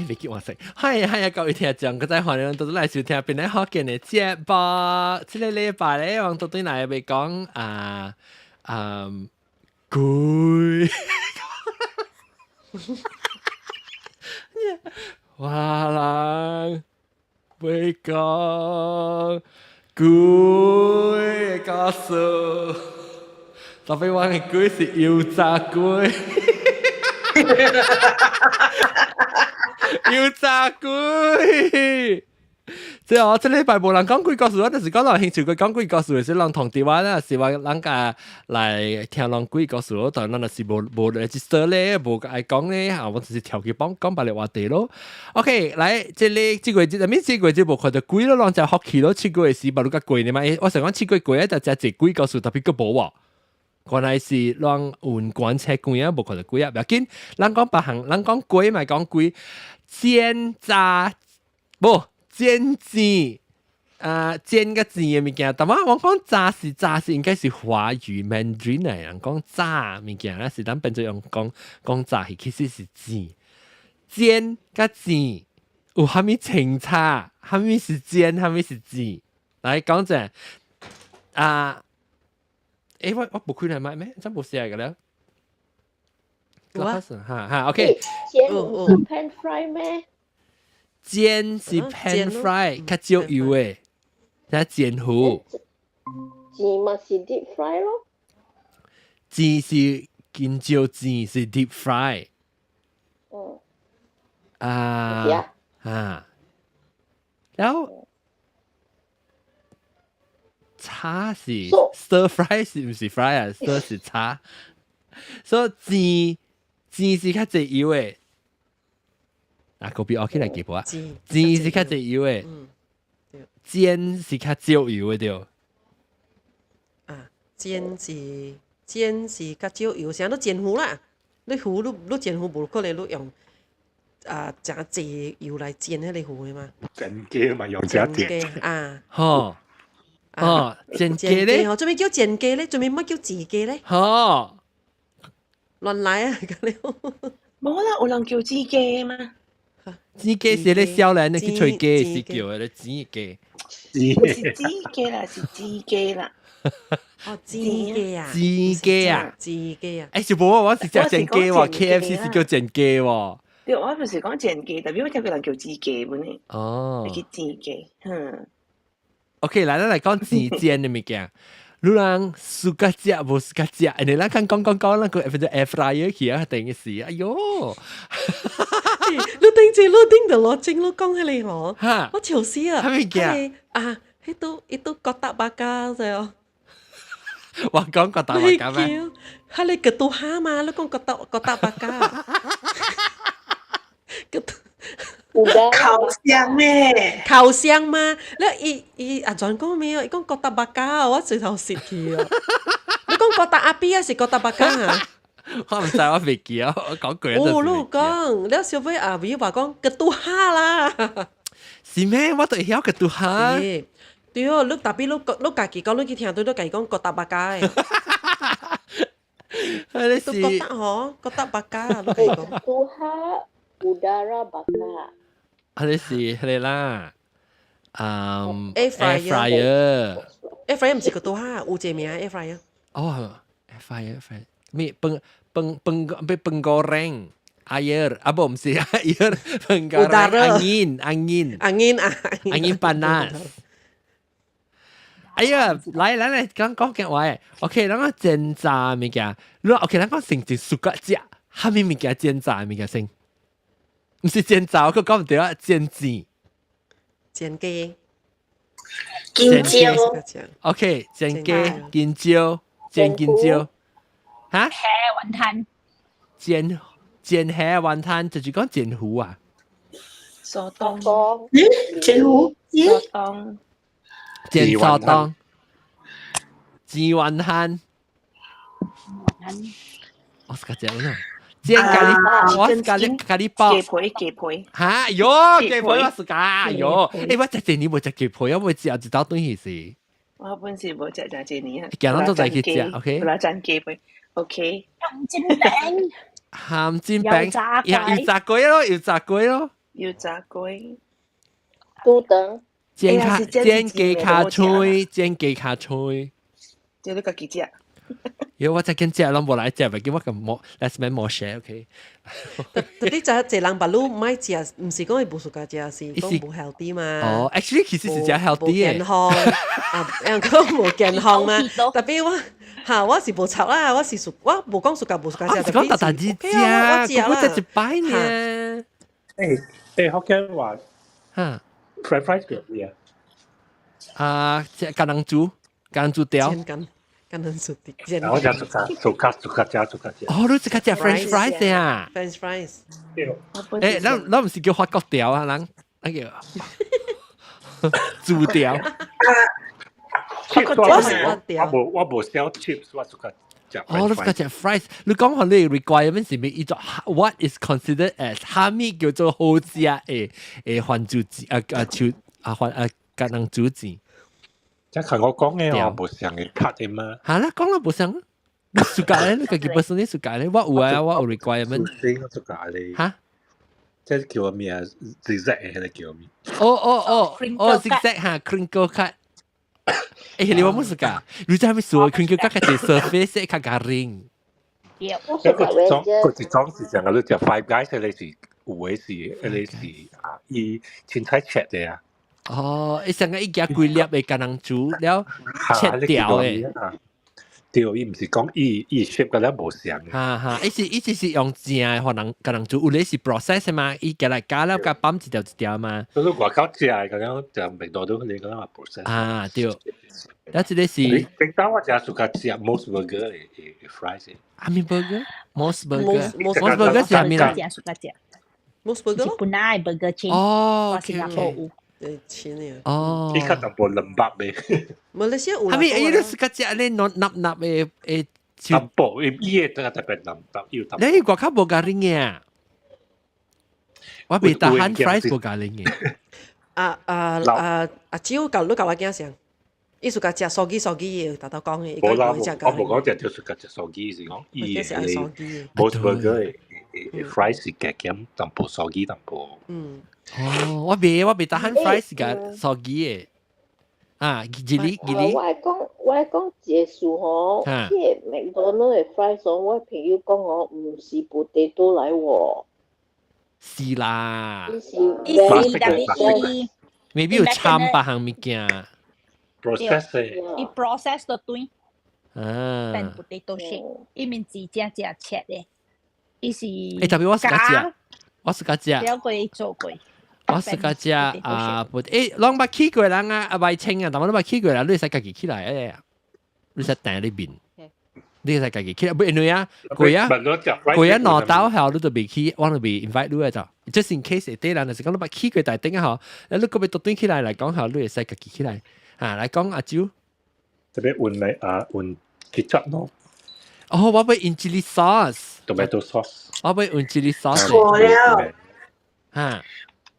未記我識，係係啊，各位聽眾，閣再歡迎倒轉來收聽邊個福建的節目。這个禮拜咧，我倒轉來欲講啊啊鬼，我人欲講鬼故事，特別我的鬼是油炸鬼。油炸鬼，即係我這禮拜無人講鬼故事，我就是講人興趣佢講鬼故事，是人同電話啦，是話人家來聽人鬼故事，但咱若是無無 register 咧，無愛講咧，嚇，我就是跳去幫講別個話題咯。OK，來，這個這個這咩這個這無看著鬼咯，人就福氣咯，7月時把你較貴呢嘛？我想講7月過啊，就食濟鬼故事，特別閣無喎。原來是讓雲觀測鬼啊，無看著鬼啊，不要緊。咱講別項，咱講鬼咪講鬼，煎炸無煎煎啊，煎佮煎的物件。但我講炸是炸是應該是華語 Mandarin 來，人講炸物件，那是咱變做用講講炸是其實是煎，煎佮煎有啥物清差？啥物是煎，啥物是煎？來講者啊！欸，我無開來麥咩？真無寫個了。有啊，哈哈，OK。煎是 pan fry 咩？煎是 pan fry，較少油的，才煎糊。煎嘛是 deep fry 咯。煎是近焦煎是 deep fry。啊啊，然後。炒是 stir fry 是毋是 fry 啊？stir 是炒，所以煎煎是較濟油的。啊，個別我起來記無啊？煎是較濟油的，煎是較少油的對。啊，煎是較少油，啥都煎糊啦。你糊你煎糊無可能你用啊誠濟油來煎彼个糊的嘛。煎雞嘛用誠濟啊。吼。哦，煎雞咧？做咩叫煎雞咧？做咩乜叫煎雞咧？吼，亂來啊！咁樣。無啦，有人叫煎雞嘛？煎雞是咧少年咧去揣雞是叫的咧煎雞。毋是煎雞啦，是煎雞啦。哦，煎雞啊！煎雞啊！煎雞啊！欸，是無我是食煎雞喎，KFC 是叫煎雞喎。對，我不是講煎雞，特別我聽過人叫煎雞本呢。哦。叫煎雞，嗯。 OK，來咱來講煎煎的物件。你人 suka 食無 suka 食？因為咱看講講講，咱個變做 air fryer 去啊，等於是，哎喲！你頂住，你頂著攞精，你講彼个吼，我笑死啊！啥物件？啊，彼都伊都 kotak bakar 者哦。我講 kotak bakar 咩？彼个 ketuhar 嘛，你講 kotak kotak bakar。烤箱咩？烤箱嘛，你伊伊阿轉講咩啊？伊講 kotak bakar，我最頭蝕去啊！你講 kotak api 還是 kotak bakar 啊？我毋知，我袂記啊，我講句哦，你有講，了小尾阿偉話講 ketuhar 啦。是咩？我都會曉 ketuhar。對哦，你特別你家己講，你去聽對，你家己講 kotak bakar 的。你都 kotak 吼，kotak bakar，你家己講。 Ketuhar udara bakar。啊，你是彼个啦，嗯，air fryer，air fryer 毋是 ketuhar，有一個名 air fryer。哦，air fryer fryer，咩 peng peng peng pengoreng air，啊不，毋是 air pengoreng angin angin angin 啊 angin panas。哎呀，來來來，講講嘅話，OK，咱講煎炸物件，你 OK，咱講成一 suka 食，啥物物件煎炸物件先？毋是煎炸，我講毋對啊，煎煎。煎雞。煎椒。 OK，煎雞、煎椒、煎煎椒。哈？蝦雲吞。煎煎蝦雲吞，就是講煎糊啊。 Sotong。嗯，煎糊。Sotong。煎 sotong。煎雲吞。我是個這樣。煎咖喱，我是咖喱咖喱包。雞皮雞皮。哈喲，雞皮我是咖喲。欸，我食一年無食雞皮，我未食一道頓去是。我本是無食食一年啊。今日都在去食，OK。我煎雞皮，OK。鹹煎餅。鹹煎餅，油炸粿咯，油炸粿咯。油炸粿。拄腸。煎卡煎雞跤喙，煎雞跤喙。這你家己食。因為我再見食，攏無來食，袂記我咁冇，let's make more share，OK。特別就濟人捌攏毋愛食，毋是講伊無 suka 食，是講無 healthy 嘛。哦，actually 其實是真 healthy 健康啊，樣講無健康嘛。特別我嚇我是無插啦，我是屬我無講 suka 無 suka 食。是講特特子食，我食一擺呢。誒，福建話嚇，French fries 叫咩啊？啊，即橄欖豬，橄欖豬條。橄欖豬條。我食 suka suka suka 食 suka 食。哦，你 suka 食 French fries 啊？French fries。誒，咱毋是叫法國條啊，咱咱叫豬條。我無食 chips，我 suka 食。哦，你 suka 食 fries？你講下你 requirement 是咩？伊做 what is considered as 蝦米叫做好食的番薯子啊啊手啊番啊橄欖豬子？即係我講嘅，我無相嘅 cut 嘅嘛。係啦，講啦無相。你 suka 咧？你家己本身你 suka 咧？我有啊，我有 requirement。我 suka 咧。嚇？即係叫咩啊？zigzag 嘅，係叫咩？哦哦哦，哦 zigzag 嚇，crinkle cut。誒，你話冇 suka？你知係咪說 crinkle cut 較濟 surface 較 garing？我 suka 種佢一種是上個你食 Five Guys，你是有的是，你是啊，伊凊彩切的啊。哦，伊上個伊夾幾粒的橄欖豬了切掉的。對，伊毋是講伊 shape 個了無相。哈哈，伊是用正的可能橄欖豬，有咧是 process 嘛，伊夾來加了加綁一條一條嘛。所以外口食的咁樣就麥當勞你咁樣 process。啊，對。但這個是。頂當我食 suka 食 Mos Burger 的 fries。啥物 burger？Mos Burger。Mos Burger 是啥物啦？suka 食。 Mos Burger。本來 burger chain。哦，新加坡有。誒，錢嘅。哦。伊較淡薄兩百嘅。馬來西亞有。係咪？伊都 suka 食咧，軟納納的的。淡薄，伊伊個特別腍淡，又淡。你外口無 garing 嘅啊？我袂 tahan fries 無 garing 嘅。啊啊啊！阿蕉舊都舊我驚上，伊 suka 食 soggy soggy 嘅，豆豆講嘅。無啦，我無講食就 suka 食 soggy，是講伊個 Mos Burger 的 fries 是加減淡薄 soggy 淡薄。嗯。哦，我袂 tahan fries 個 soggy 嘅。啊，吉利吉利。我講一個事吼，迄個麥當勞的 fries 我朋友講吼，毋是 potato 來喎。是啦。伊是伊是未必有摻別項物件。 process 伊 process 到對。啊。變 potato shape，伊面是正正切的，伊是。欸，特別我 suka 食，我 suka 食。了過做過。我 suka 食啊，不，欸，攏捌去過人啊，阿白清啊，但我攏捌去過啦，你會使家己起來誒，你使訂裏邊，你會使家己起來，不因為啊，過啊，過啊，兩兜後你都未去，我都未 invite 你嘅就，just in case 啲人就是講你捌去過大頂啊吼，你個別獨轉起來來講後，你會使家己起來，啊，來講阿蕉，特別換嚟啊，換 ketchup 咯。哦，我欲用 chili sauce。 tomato sauce。我欲用 chili sauce。錯了。嚇。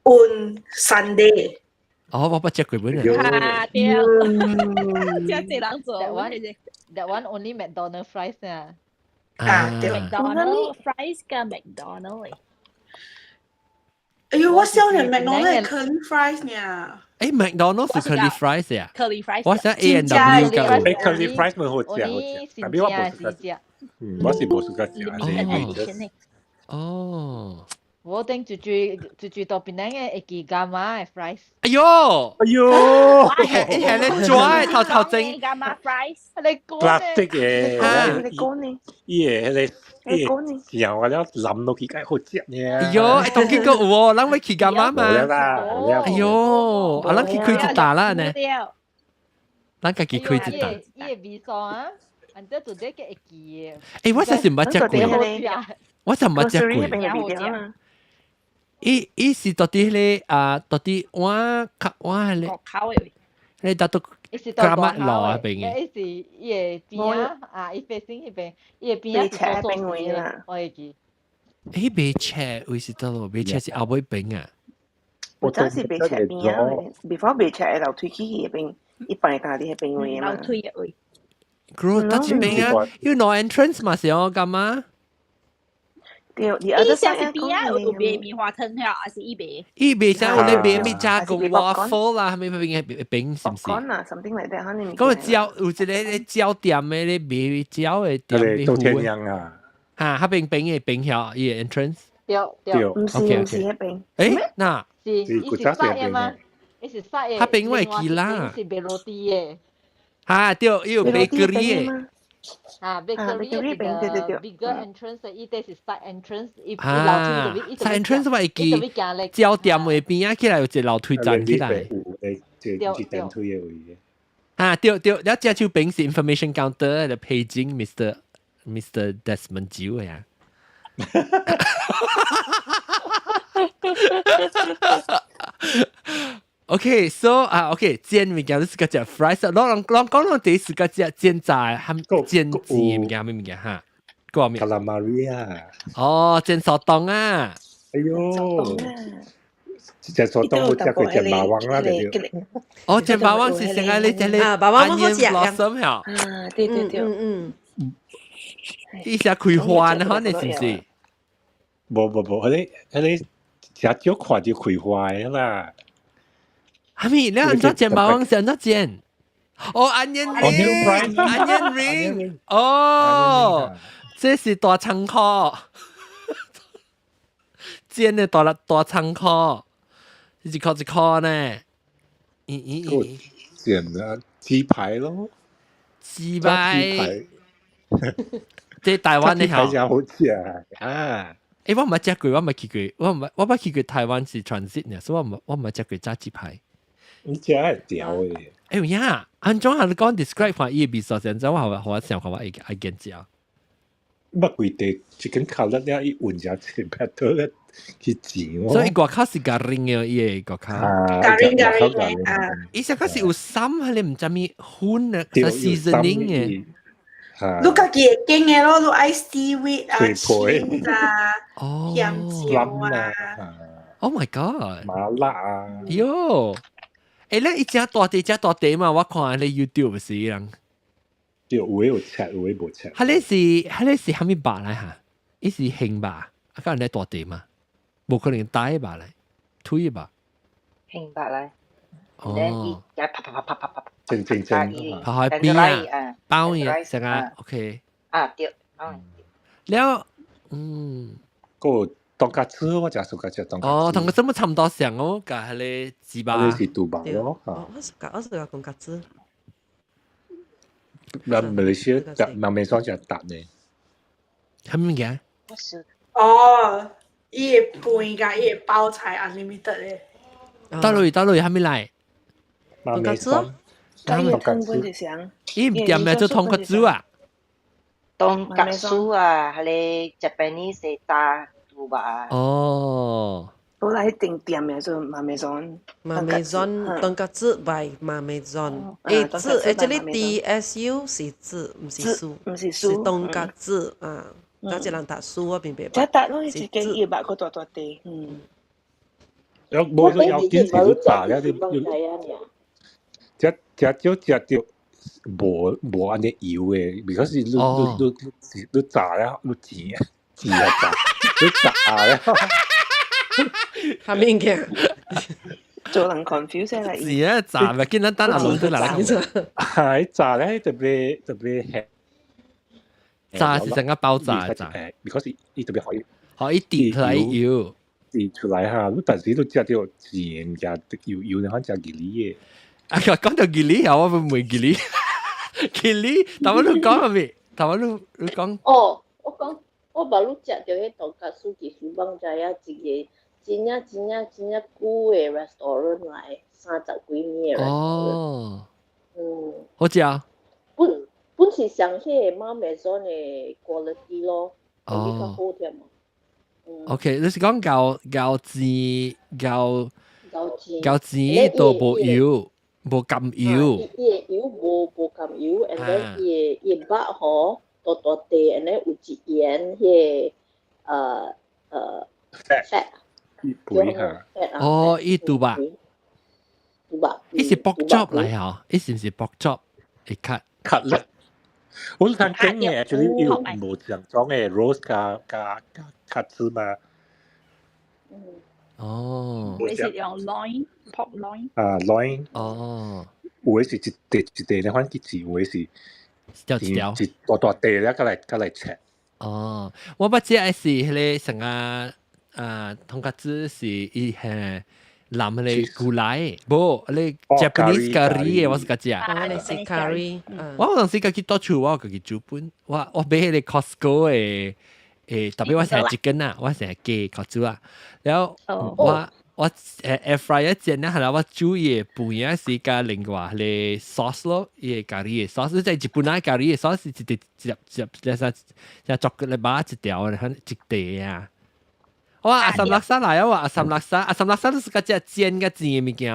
換 sundae。哦，我捌食過本啊，對，這濟人做。 That one only McDonald fries 啊。啊，對。 McDonald fries 加 McDonald。哎呦，我少年 McDonald curly fries 呢。誒，McDonald 是 curly fries 啊？curly fries。我想 A and W 㗎。誒，curly fries 咪好食好食，但係我無 suka 食。嗯，我是無 suka 食。哦。我頂最最最最到邊個會記 Gamma 的 fries。哎呦，哎呦，伊係咧抓頭頭整。 Gamma fries，你講 plastic 嘅，你講呢？伊個迄個，伊個嚼啊了淋落去，梗好食呢。哎呦，欸，當見過有哦，咱欲去 Gamma 嘛？哎呦，啊，咱去開一打啦呢？咱家己開一打。伊個味素啊，按這做這個會記的。欸，我實是毋捌食過，我就毋捌食過。伊是到底迄個啊，到底碗較碗迄個，迄個到 Keramat 路嗰邊嘅。伊是伊個邊仔啊，伊 facing 彼邊，伊個邊仔是做壽司的，我會記。欸，袂切位是佗落？袂切是後尾邊啊。我真是袂切邊啊，before 袂切的樓梯去彼邊，一般家己彼邊位嘛。樓梯的位。 Bro，佗一邊啊？有 no entrance 嘛是哦，幹嘛？對，你阿伊啥是邊啊？有賣棉花糖了，還是伊賣？伊賣啥？有咧賣咩加個 waffle 啦，係咪邊餅是唔是？講啊，something like that，可能。嗰個椒有一個咧椒店的咧賣椒的店。嗰個杜天陽啊。嚇，嗰邊餅的餅曉伊個 entrance。對對。唔是唔是彼邊。誒，那。是，伊是曬的嗎？伊是曬的。彼邊我會記啦。是賣羅蒂的。嚇，對，伊有 bakery 的。啊，bakery 對 bigger entrance，伊這是 side entrance，伊啊，side entrance 我會記，焦點的邊仔起來有一個樓梯站起來。對，對，電梯的位。啊，對對，了這手邊是 information counter 的 paging Mr. Desmond 酒呀。OK，so 啊，OK，煎物件你自家食 fries，攏人攏講攏第自家食煎炸含煎煎物件咩物件哈？個咩？ Calamari 啊！哦，煎蘇東啊！哎喲，煎蘇東我食過煎肉丸啦，對對。哦，煎肉丸是上個你這裡啊，肉丸好食啊，啊，對對對，嗯嗯。伊是開花呢，可能是唔是？無無無，彼個彼個誠少看著開花的啦。哈咪，你按怎煎肉丸是按怎煎？哦，onion ring，onion ring，哦，這是大倉庫，煎的大大倉庫，一箍一箍呢。咦咦咦，煎啊雞排咯，雞排，這台灣的好，好食啊！欸，我毋捌食過，我毋捌去過，我毋捌，我捌去過台灣是 transit 呢，所以我毋捌食過炸雞排。你食會掉的。欸有影，按怎啊？你講 describe 看伊的味素，怎怎我予我想看我會愛見食。捌規地一間烤肉了，伊混只一撇倒咧去煎。所以外口是 garing 的，伊的外口。 garing garing 啊！伊這個是有摠彼个毋知物粉的，seasoning 的。你家己會揀的咯，你愛 seaweed 啊、cheese 啊、鹹椒啊。 Oh my god！麻辣啊！喲，欸，你伊食大塊食大塊嘛？我看你 YouTube 是人。對，有的有切，有的無切。彼個是啥物肉來哈？伊是杏肉，啊，敢有咧大塊嘛？無可能大肉來，腿肉。杏肉來。哦。伊啪啪啪啪啪啪。正正正。拍開邊啊，包嘢食啊，OK。啊對，包。了，嗯。個東家吃，我食暑假食東。哦，同個什麼差唔多像哦，佮彼個雞肉。彼是豬肉咯。我是講咖子。咱馬來西亞食馬面雙食蛋呢？啥物件？哦，伊的飯佮伊的包菜 unlimited 的。倒落去倒落去，啥物來？馬面雙。伊湯本就上。伊店名做豚骨粥啊？豚骨酥啊，彼個 Japanese 的炸豬肉啊。哦。本來定店名做馬面雙。馬面雙豚骨汁 by 馬面雙。欸，字欸，這裡 D S U 是字，毋是書，毋是書，是豚骨汁啊。那一人讀書我明白。這搭攏是一間伊肉閣大大塊，嗯。要無說要緊是你炸了，你食食少食著無無按呢油的，because 你你你你炸了，你煎煎啊炸，你炸了。啥物件？做人 confuse 啦。是啊，炸咪見咱等下輪到來。係炸咧特別特別輕。炸是成個爆炸炸。 because 伊特別可以，可以滴出來油，滴出來哈。你但是你食著煎物件油油，你可食吉利的。啊，講到吉利，我唔會吉利。吉利，頭先你講係咪？頭先你你講。哦，我講我捌你食著彼東家書記書幫知影一個真正真正真正舊的 restaurant 來，三十幾年的 restaurant。哦。嗯。好食啊！本本是上彼個馬面雙的 quality 咯，比較好點嘛。 OK，你是講較較煎較較煎較煎都無油，無甘油。伊的油無無甘油，and then 伊的肉吼大大塊，and then 有一鹽彼個fat。伊肥哈。哦，伊豬肉。豬肉。伊是 pork chop 來吼，伊是毋是 pork chop 會較較力。我聽講嘅，actually 有無兩種嘅 roast 加加加 katsu 嘛。哦。你是用 loin pork loin？啊，loin。哦。有的是一塊一塊咧，反正一有的是一條一條，一大大塊咧，過來過來切。哦，我捌食的是彼个啥個啊，通卡子是伊係淋彼個牛奶，無，彼個 Japanese curry 的，我是較食。啊，你是 curry。我有當時家己倒厝，我有家己煮飯，我買彼個 Costco 的誒，特別我成日 chicken 啊，我成日雞較煮啊，然後我air fryer 煎咧，後來我煮伊的飯啊是加另外彼个 sauce 咯，伊个咖喱的 sauce，即係日本仔咖喱的 sauce 是一隻一粒一粒一隻隻巧克力巴一條的，一塊啊。哇，asam laksa 來啊！哇，asam laksa，asam laksa 都是個隻煎個煎的物件。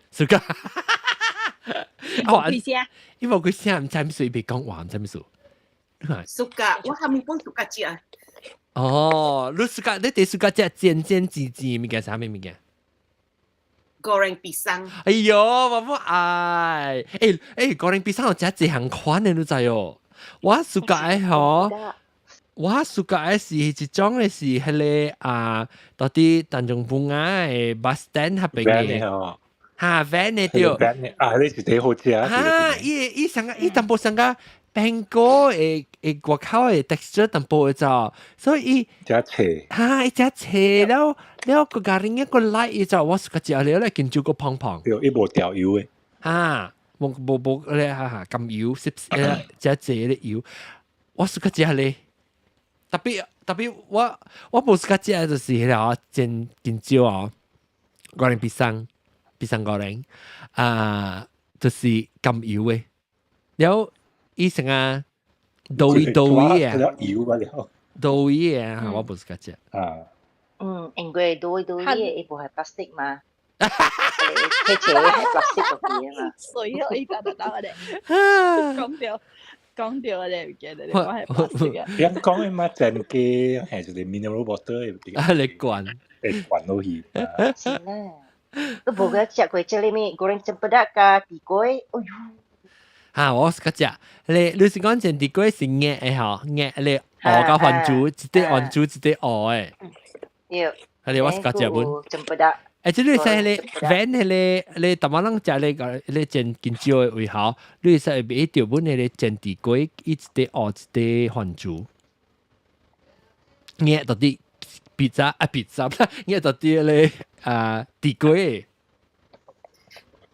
是個。哦，幾聲？伊無幾聲，毋知咩事，別講話，毋知咩事。 Suka，我還沒講 suka 食。哦，你 suka，你哋 suka 食煎煎煎煎物件，啥物物件？ Goreng pisang。哎喲，我不愛。欸欸，goreng pisang 有誠濟項款的，你知哦？我 suka 的吼，我 suka 的是一種的是彼个啊，到底 Tanjung Bungah 的 bus stand 彼邊的。哈，van 的對。啊，你是第好食。哈，伊伊上個伊淡薄上個蘋果的的外口的 texture 淡薄會走，所以伊誠脆。哈，伊誠脆了了個 garing 一個 light 伊就我 suka 食了咧，緊張個胖胖。對，伊無調油的。哈，無無無咧哈哈，甘油，濕誠濟咧油，我 suka 食咧。特別特別我我無 suka 食就是彼个煎緊少哦，goreng pisang，pisang goreng 啊，就是甘油的，了伊成啊 doughy doughy 啊，油啊了 doughy 啊，我無 suka 食。啊，嗯，因為 doughy doughy 的，伊無係 plastic 嘛，切切係 plastic 嗰啲嘛。水啊！伊得得得咧，講掉講掉咧，唔記得你講係 plastic 嘅。人講的嘛，煎雞係一個 mineral water 啊，你灌，會灌落去。是啦，你無個食過這裡面 goreng cempedak 加地瓜，哎喲！哈，我 suka 食，你你是講煎地瓜是熱的吼，熱你鵝甲番薯，一塊番薯一塊鵝的。對。係你我 suka 食本。 Cempedak。誒，這你使彼个 van 彼个，你逐擺攏食彼个，你煎緊少的胃喉，你會使買著本彼个煎地瓜，伊一塊鵝一塊番薯，熱到底披薩啊披薩，熱到底咧啊地瓜。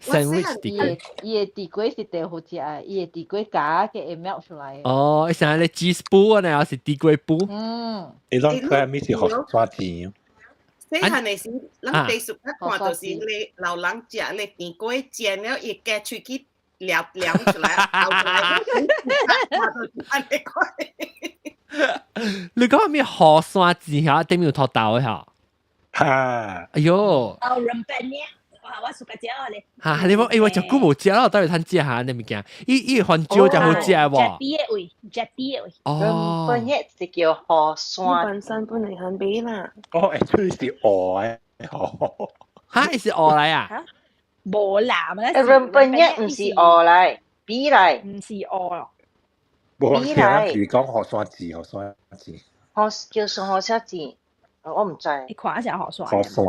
sandwich 地瓜，伊的地瓜是第好食的，伊的地瓜夾嘅會 melt 出來。哦，伊啥咧 cheese 布啊，還是地瓜布？嗯。伊攏佢咪是予山錢。細漢的時，咱第時較看就是咧老人食咧甜粿煎了，伊夾喙去撩撩出來，咬出來，看就是按呢款。你講咩河山錢嚇？頂面有土豆的嚇？哈！哎喲！哦，rempeyek，哇，我 suka 食咧。嚇！你講，欸，我食久無食啦，倒去趁食下呢物件。伊伊番椒誠好食無？ Jetty 的位，jetty 的位。哦。 Rempeyek 是叫河山。本身本嚟很比啦。哦，欸，是鵝的。哈，是鵝來啊？無啦，咩？ Rempeyek 毋是鵝來，米來。毋是鵝。無聽是講河山字，河山字。河叫做河山字，我毋知。你看一下河山。河山。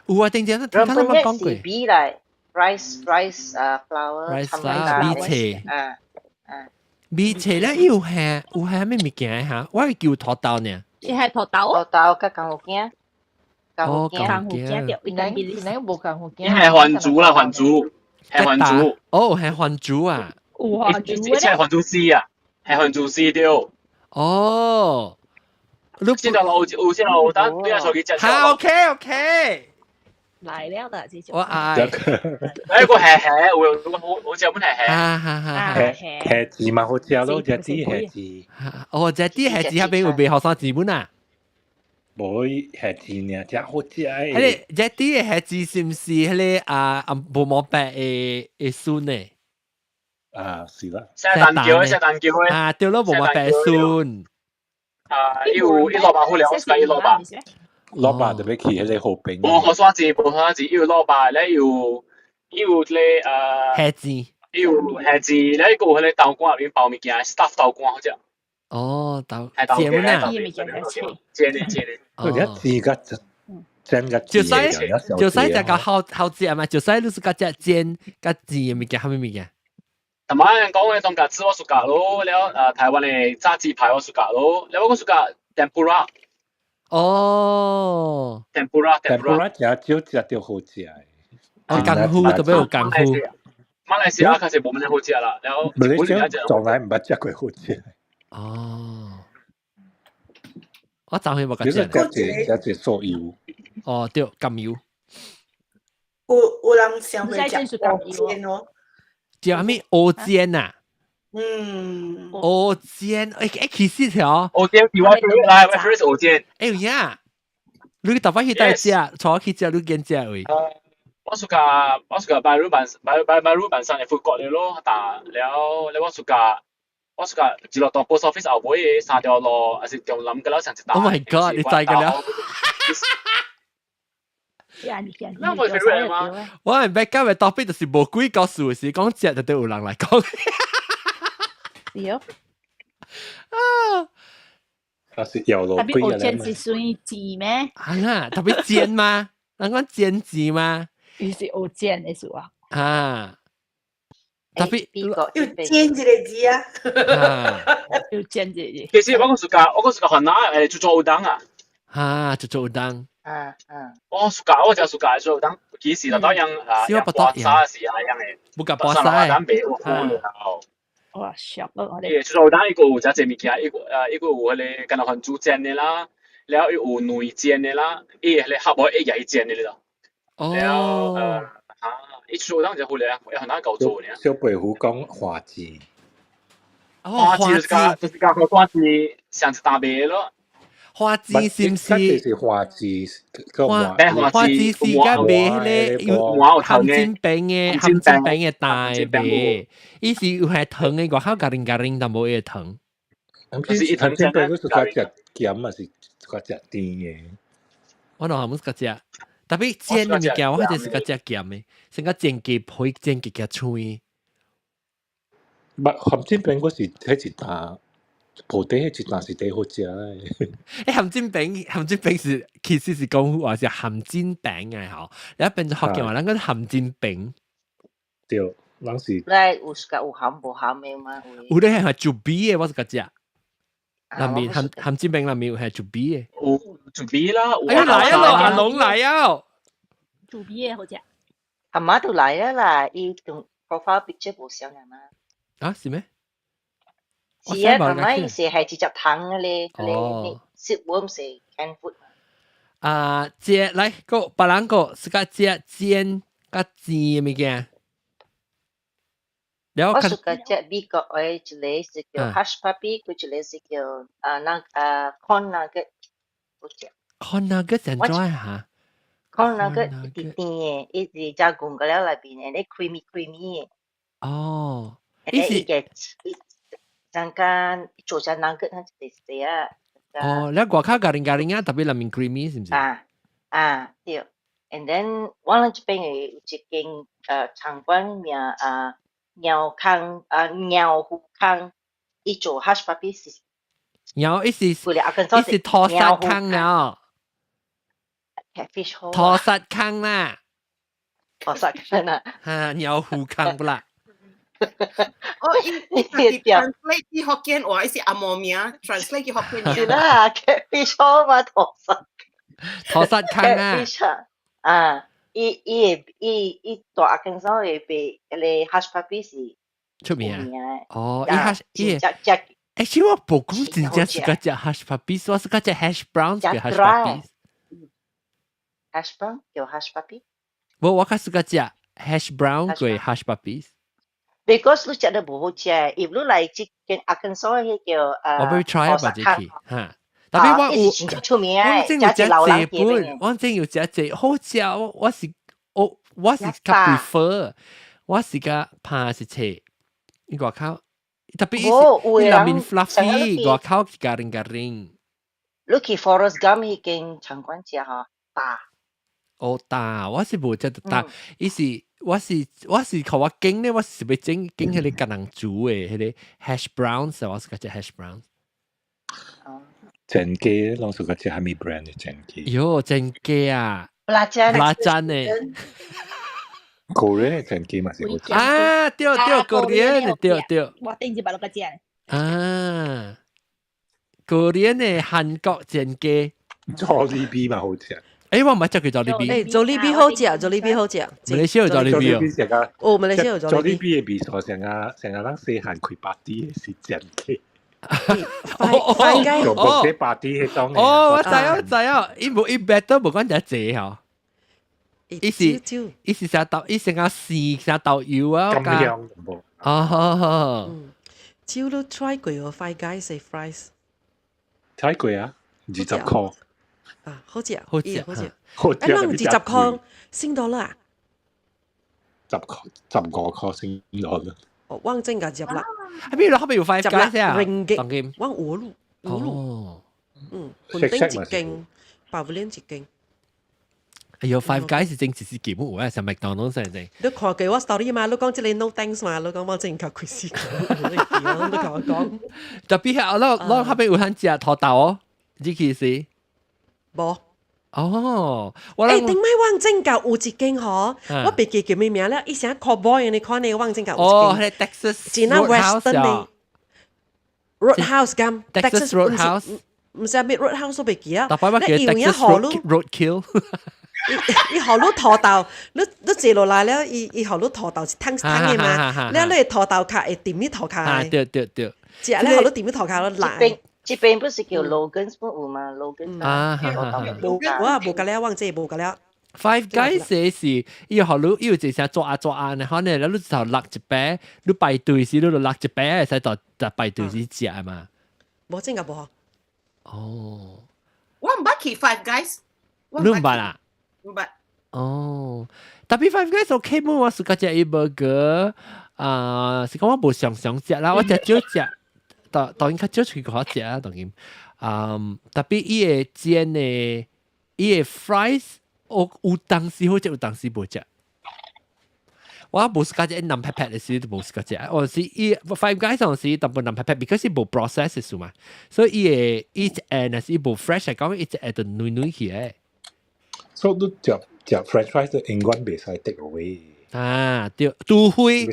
有啊，頂陣聽他們講過。是米來，rice rice 啊 flour。 rice flour 米冊。啊啊。米冊咧有係有係咩物件嚇？我係叫土豆呢。伊係土豆。土豆佮江湖羹。哦，江湖羹對，伊咱無江湖羹。伊係番薯啦，番薯，係番薯。哦，係番薯啊。有番薯咧。係番薯絲啊，係番薯絲對。哦。你知道有有先有當對啊，手機食。好，OK OK。來了啦，這種。我愛。哎，個係係，有有好好食本係係。哈哈哈！蝦子嘛好食咯，食啲蝦子。哦，食啲蝦子彼邊有賣予山錢本啊？無蝦子爾，誠好食的。彼个食啲的蝦子是毋是彼个啊啊無毛白的的筍呢？啊，是啦。聖誕橋的，聖誕橋的。啊，對咯，無毛白筍。啊，伊有伊蘿蔔好料，我 suka 伊蘿蔔。蘿蔔特別去彼個河邊。無予山子，無予山子，伊有蘿蔔咧，有伊有咧蝦子。伊有蝦子，咧個有彼個豆乾入面包物件，stuff 豆乾好食。哦，豆係豆煎啊，煎的煎的。哦，一煎個煎個就使就使食個好好食嘛，就使你是個食煎個煎的物件，啥物物件？同埋人講嘅當家子我 suka 咯，了台灣的炸雞排我 suka 咯，了我 suka tempura。哦，tempura tempura 食少食著好食。哦，功夫特別有功夫。馬來西亞較是無乜好食啦，然後馬來西亞從來毋捌食過好食。哦，我昨昏無甲食。食食食素油。哦，對，甘油。有人想會食蚵煎哦。叫啥物蚵煎啊？嗯。蚵煎，其實條。蚵煎，我來，我 favorite 蚵煎。欸有影，你逐擺去佗食，帶我去食，你揀食位。我 suka 擺魯板擺擺擺魯板上嘅 food court 咯，但了了我 suka 一落到 post office 後尾嘅三條路，還是中南個了上一搭。 Oh my god！你知個了？那我 favorite 嗎？我係欲講嘅 topic 就是無鬼故事的時，講食就對有人來講。對。啊！啊是搖路特別蚵煎是算煎咩？啊啦，特別煎嗎？人講煎字嗎？伊是蚵煎的是啊。啊！特別有煎一個字啊！有煎一個字。其實我講 suka，我講 suka 番仔豬做烏冬啊。啊，豬做烏冬。啊啊！我 suka，我就 suka 豬烏冬，其實就當樣啊，樣沙是啊樣的。不夾巴沙。咱賣有好。哇，俗咯我哋。豬做烏冬伊個有誠濟物件，伊個有彼個敢若番薯煎的啦，了伊有卵煎的啦，伊彼個合無一日煎的咯。哦。了啊，伊豬做烏冬就好咧，伊很難搞做呢。小白虎講花枝。哦，花枝就是講個花枝上一大賣咯。花枝是毋是？是花枝，花花枝是甲賣彼個有含煎餅的，含煎餅的大賣，伊是有係糖的，外口加零加零，但無伊個糖。是含煎餅，你是較食鹹還是較食甜的？我儂毋是較食，特別煎的物件，我就是較食鹹的，先較煎雞皮，煎雞較脆。毋含煎餅，我是彼一擔。鋪底彼一擔是第好食的。欸，含煎餅，含煎餅是其實是講話是含煎餅嘅吼，你一變做福建話，咱講含煎餅。對，咱是。來有是有鹹無鹹的嗎？有咧係煮味的，我是較食。內面含含煎餅內面有係煮味的。有煮味啦。哎呀來啊，阿龍來啊！煮味的好食。阿媽都來啊啦，伊同 profile picture 無相啊嘛。啊，是咩？是啊，阿媽伊是係直接湯嘅咧，咧 silkworm 是 canned food。啊，這來個別人個是個食煎佮煎的物件。我是個食美國的一個是叫 hush puppy，佢一個是叫啊那啊 corn nugget，好食。 corn nugget 怎樣嚇？corn nugget 甜甜的，伊是加工個了內邊的，咧 creamy creamy 的。哦，伊是個。陣間做成 nugget，它就是啊。哦，你外口咖喱咖喱啊，特別內面 creamy 是毋是？啊啊對，and then 我咱這邊有一間餐館名啊鳥康啊鳥虎康，伊做 hush puppy 是。鳥伊是伊是土薩康了。 catfish 土薩康啦。土薩康啦。哈，鳥虎康不啦？哦，伊 translate 去福建話，伊是紅毛名，translate 去福建話。是啦，catfish 好嘛，土薩。土薩康啊。 catfish 啊，伊伊會伊伊大阿根嫂會賣彼個 hush puppy 是出名啊。哦，伊 hush 伊。食食。欸，其實我無講真正是個食 hush puppy，我是個食 hash brown 叫 hush puppy。 hash brown 叫 hush puppy。無，我較是個食 hash brown 過 hush puppies。 Because 你食得無好食，if 你來這間阿根嫂彼叫我欲 try 啊，這去哈。特別我有，真出名啊，我真有食這本，我真有食這好食，我是較 prefer，我是較怕是切，伊外口特別伊內面 fluffy，外口是咖喱咖喱。你去 Forest Gump 彼間餐館食吼，大。哦，大，我是無食得大，伊是。我是靠我經咧，我是欲整整彼個共人煮的，彼個 hash browns，我是食 hash browns。煎雞，攏是個食啥物 brand 的煎雞？喲，煎雞啊！ Belacan。 Belacan 呢？ Korean 的煎雞嘛是好食。啊，對對，Korean 對對。我頂一擺落個食。啊，Korean 的韓國煎雞。 Jollibee 嘛好食。誒，我毋捌食過 Jollibee。誒，Jollibee 好食，Jollibee 好食。馬來西亞有 Jollibee 哦。成個哦，馬來西亞有 Jollibee。 Jollibee 的味素成個成個咱細漢開 party 是煎雞。快雞。做國際 party 彼種。哦，我知啊，知啊，伊無伊 batter 無講遮濟吼。伊是啥豆，伊成個絲啥豆油啊。咁香無？哦。少都 try 過哦，Five Guys 的 fries。 try 過啊，20箍。啊，好食，好食，好食。好食。誒，咱20箍新多啦啊？10箍，15箍新多啦。哦，我真個入啦。啊，邊度後邊有 Five Guys 啊？ Ringgit，我五路，五路。嗯，雲頂一間，Pavilion 一間。哎喲，Five Guys 是真是基本有啊，像麥當勞先生。你看過我 story 嘛？你講這個 no thanks 嘛？你講我真較開始講，你同我講。特別係我我後邊有通食土豆哦，你其實。無。哦，誒，頂擺旺正舊有一間嗬，我袂記叫咩名了，伊成 cowboy 你看那個旺正舊有哦，彼個 Texas 真啊 Western 的 Roadhouse 咁，Texas Roadhouse，毋是咩 Roadhouse 都袂記啊。特別我記 Texas Roadkill。伊伊予你土豆，你坐落來了，伊予你土豆是燙燙的嘛，了你土豆殼會踮咧塗跤。啊，對對對。食了予你踮咧塗跤來。這邊不是叫 Logan's 不有嗎？Logan's 啊，我也無甲了，忘這無甲了。 Five Guys 是伊予你，伊有一聲抓啊抓啊，然後呢，你就落一擺，你排隊時你就落一擺，會使就就排隊時食嘛。無真個無。哦。我毋捌去 Five Guys。你毋捌啊？毋捌。哦，特別 Five Guys OK 無？我 suka 食伊 burger，啊，是講我無常常食啦，我食少食。當當然較少出去好食啊，當然，嗯，特別伊會煎的，伊的 fries，我有當時好食，有當時無食。我無 suka 食腍白白的時，都無 suka 食。我是伊 Five Guys 上時淡薄腍白白，because 伊無 process 的事嘛，所以伊會伊一下若是伊無 fresh 來講，伊一下就軟軟起來。所以你食食 French fries 就永遠袂使 take away。啊，對，除非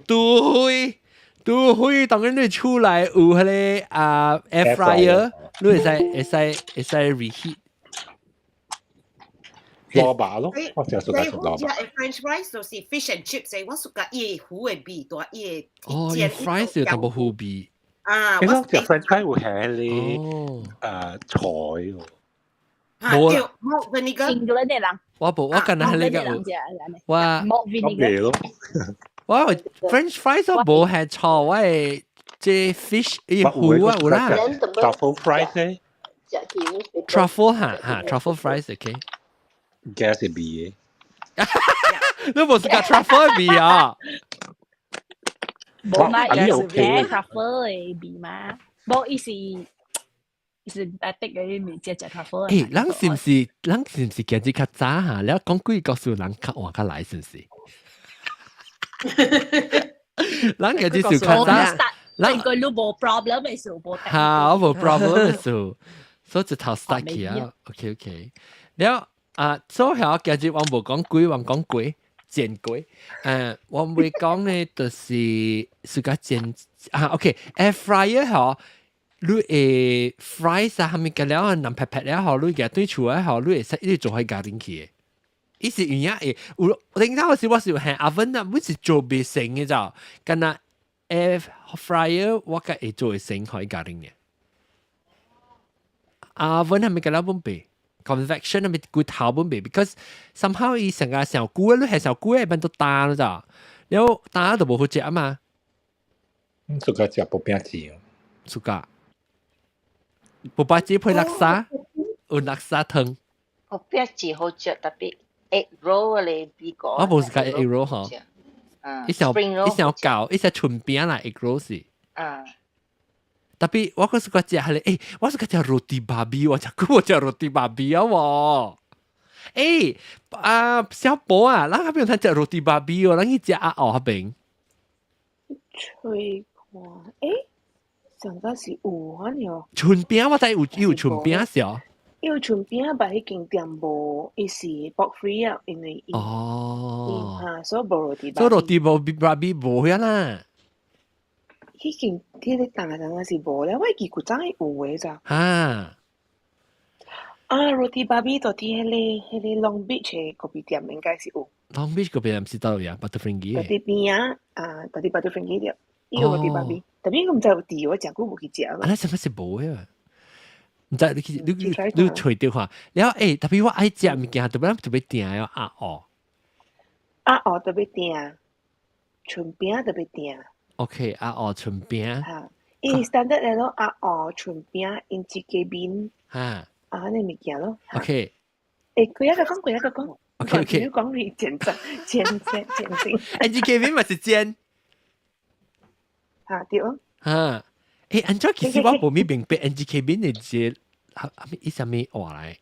除非。除非當然你厝內有彼個啊 air fryer，你會使 reheat。蘿蔔咯，我食 suka 食蘿蔔。 French fries 就是 fish and chips，我 suka 伊的糊的味，大伊的。哦，伊 fries 有淡薄糊味。啊，我食 French fries 有係彼個菜喎。無啦，冇 vinegar。 England 的人。我無，我敢若彼個有。我冇 vinegar。我 French fries 我無係錯，我係這 fish 伊糊啊有啦。 Truffle fries 咧？Truffle 哈哈，truffle fries OK。 Gas 係味嘅。你無 suka truffle 味啊？無嘛，伊是 truffle 的味嘛，無伊是是特的嘅味，食食 truffle。誒，咱是毋是今日較早哈？了講鬼故事，人較晚較來是毋是？咱今日是較早，咱個你無 problem 的時候無。哈，我無 problem 的時候，所以一頭 start 起啊。OK OK，了啊，所以今日我無講鬼，我講鬼。煎粿，我會講呢，就是 suka 煎啊，OK，air fryer 嗬，你會 fry 啥物個了，腍白白了嗬，你夾對厝啊嗬，你會使你做喺家庭去的。伊是有影會有，頂頭時我是有下 oven 啊，每是做袂成的咋，敢若 air fryer 我較會做會成可以家庭嘅。oven 係咪個了本備？convection 係咪骨頭本備？because somehow 伊成個上久，你係上久的變做焦了咋，了焦就無好食啊嘛。 Suka 食薄餅糋。 Suka。薄餅糋配叻沙，有叻沙湯。薄餅糋好食，特別 egg roll 咧比較。我無 suka egg roll 吼。伊上伊上厚，伊上純餅啦，egg roll 是。特別我閣 suka 食彼個，欸，我 suka 食 roti babi，我食過我食 roti babi 啊喎。欸，啊，小寶啊，咱嗰邊睇食 roti babi 哦，咱去食鴨鵝嗰邊。吹看，欸，上個是有啊喏。春餅我知有有春餅小。有春餅，但彼間店無，伊是 pork free 啊，因為哦，嚇，所以無 roti。所以 roti babi 無遐啦。彼間彼個檔陣是無咧，我記古早有的咋。哈。啊，roti babi 就佇彼個 Long Beach 的咖啡店應該是有。 Long Beach 嗰邊毋是佗位啊？Batu Ferringhi。佇邊啊，啊，佇 Batu Ferringhi 對，伊有 roti babi，特別我毋知有佇，我誠久無去食。啊，那啥物是無的？毋知你去你你揣著看，了欸，特別我愛食物件，特別特別訂哦，鴨鵝。鴨鵝特別訂，春餅特別訂。 OK，鴨鵝春餅。嚇，伊 standard 來咯，鴨鵝春餅，Encik Cabin。嚇。啊，呢物件咯。 OK。欸，幾一個講，幾一個講。 OK。你講你剪剪剪剪剪先。 Encik Cabin 嘛是煎。嚇對。嚇。欸，按怎其實我無咪明白 Encik Cabin 的這哈哈咪伊啥物話來？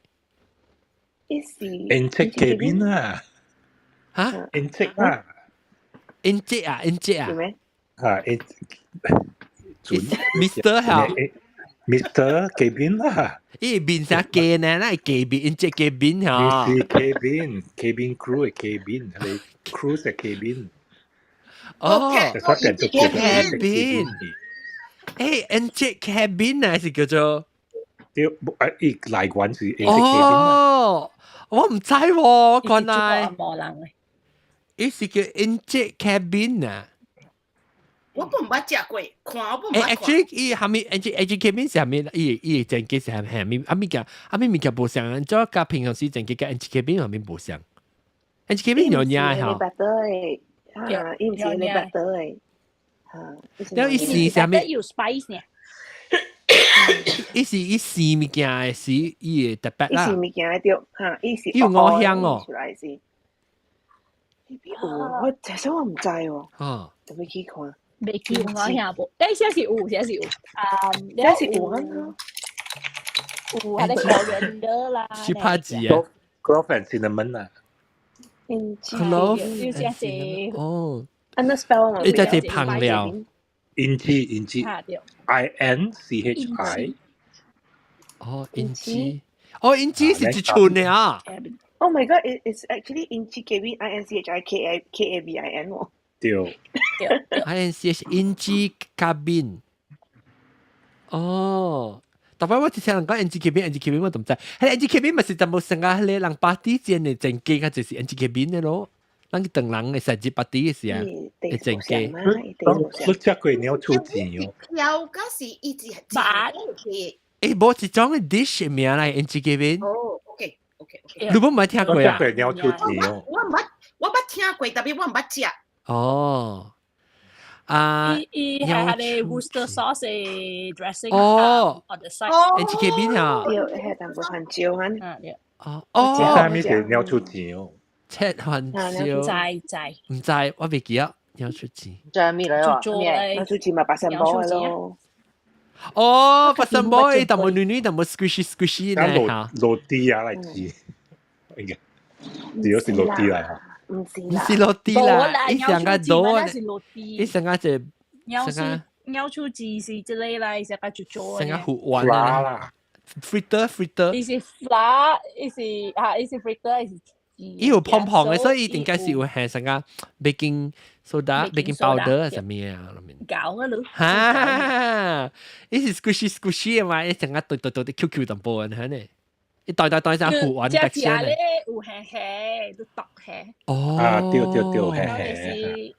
伊是 Encik Cabin 啊。嚇？Encik 啊。 Encik 啊，Encik 啊。嚇，欸，Mr 嚇。 Mr. Cabin 啦。伊面啥雞呢？那係cabin，Encik Cabin 嚇。你是 cabin，cabin crew 的 cabin，係 crew 的 cabin。哦，cabin。欸，Encik Cabin 啊，是叫做？對，啊，伊來源是 Encik Cabin。哦，我毋知喎，原來。無人的。伊是叫 Encik Cabin 啊。我本毋捌食過，看我本毋捌。 Actually，伊蝦米 Encik Cabin 是蝦米？伊伊前幾是蝦米？蝦米件？蝦米物件無相，怎佮平常時前幾佮 Encik Cabin 蝦米無相？Encik Cabin 有影嚇。嚇，伊毋是你白得的。嚇。了伊是啥物？有 spice 呢？伊是伊生物件的是伊會特別啦。伊生物件的對，嚇，伊是。伊有五香哦。出來是。有，我其實我毋知哦。嚇。特別去看。未去有五香無？欸，這是有，這是有。啊，這是有啊。有還咧 coriander 啦。是拍字啊？Clove and cinnamon 啊。 Clove。有這是。哦。啊，那 spell 伊這是香料。 Inchi Inchi。I N C H I。哦，Inchi。哦，Inchi 是一寸的啊。 Oh my god! It's actually Inchi Cabin I N C H I K A K A B I N 喎。對。 I N C H Inchi Cabin。哦，特別我之前人講 Encik Cabin，Encik Cabin 我都毋知，係 Encik Cabin 咪是淡薄成個迄個人 party 煎的前景，較就是 Encik Cabin 的咯。咱去唐人的生日 party 的時啊，會前景。你食過鳥厝錢哦？有，嗰是一直白。欸，無一種的 dish 名來 Encik Cabin。哦，OK。你無捌聽過啊？食過鳥厝錢哦。我毋捌，我捌聽過，特別我毋捌食。哦。啊！伊伊係係個 Worcester sauce 的 dressing 哦 on the side。 Encik Cabin 啊？對，係淡薄番椒啊。哦。哦。啥物是鳥厝錢哦？切番椒。知知。毋知，我未記得鳥厝錢。知咩來啊？鳥厝錢嘛，白山包咯。哦，白山包，伊淡薄軟軟，淡薄 squishy squishy 呢嚇。 Roti 啊來吃，應該主要是 roti 來嚇。毋是毋是 roti 啦，伊上個多，伊上個就鳥厝鳥厝字是這個來，上個就做。上個糊丸啦，fritter fritter。伊是 flour，伊是啊，伊是 fritter，伊是。伊有胖胖的，所以應該是有係上個 baking soda、baking powder 啊，啥物啊？搞啊你！哈，伊是 squishy squishy 的嘛，伊成個對對對對 Q Q 淡薄的，係呢？伊袋袋袋成糊丸的先咧。有蝦蝦，都毒蝦。哦，啊對對對，蝦蝦。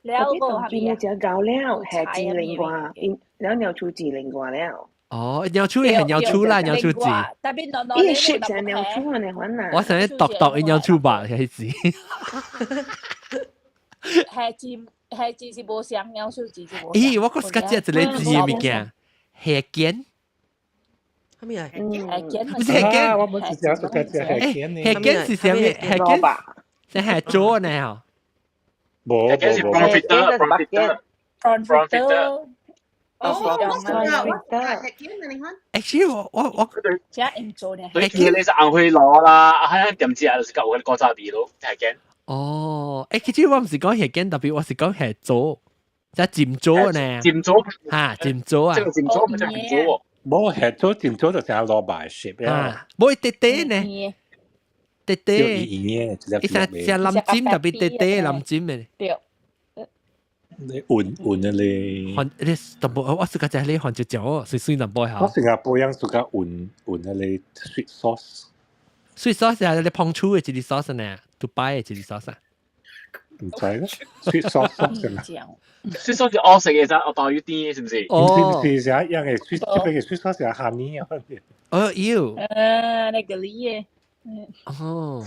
了個係咪啊？食夠了，蝦子另外，了鳥厝字另外了。哦，鳥厝係鳥厝啦，鳥厝字。特別儂伊食成鳥厝呢，款啊。我想讀讀伊鳥厝吧，係字。蝦子蝦子是無相，鳥厝字是無。咦，我閣識食一個字的物件，蝦羹。啥物啊？蝦羹毋是蝦羹，我冇食食食蝦羹呢。蝦羹是啥物？蝦羹是蝦做呢？嗬。無無無。 Prawn fritter，prawn fritter。 Prawn fritter。哦，我知啊，我知啊，係見你看。 Actually 我這唔做呢？對，其實你是紅灰爐啦，啊，喺點知啊，就是有個古早味咯，係見。哦，其實我唔是講係見，特別我是講係做，即係漸做呢。漸做嚇，漸做啊。這個漸做咪就漸做喎。冇係做漸做就成蘿蔔 shape 啊，冇啲啲呢。啲啲。圓圓伊成成藍尖特別啲啲藍尖嘅。對。你換換啊你，番你淡薄，我是個只你番椒醬，水水淡薄嚇。我新加坡人 suka 換換啊你 sweet sauce。 sweet sauce 係你碰醋嘅一個 sauce 呢，杜拜嘅一個 sauce。唔知咧，sweet sauce 係嘛？sweet sauce 是我食嘅啫，我當於啲是唔是？哦，是是一樣嘅 sweet，這邊嘅 sweet sauce 係 honey 啊。哦，要。那個你嘅。哦。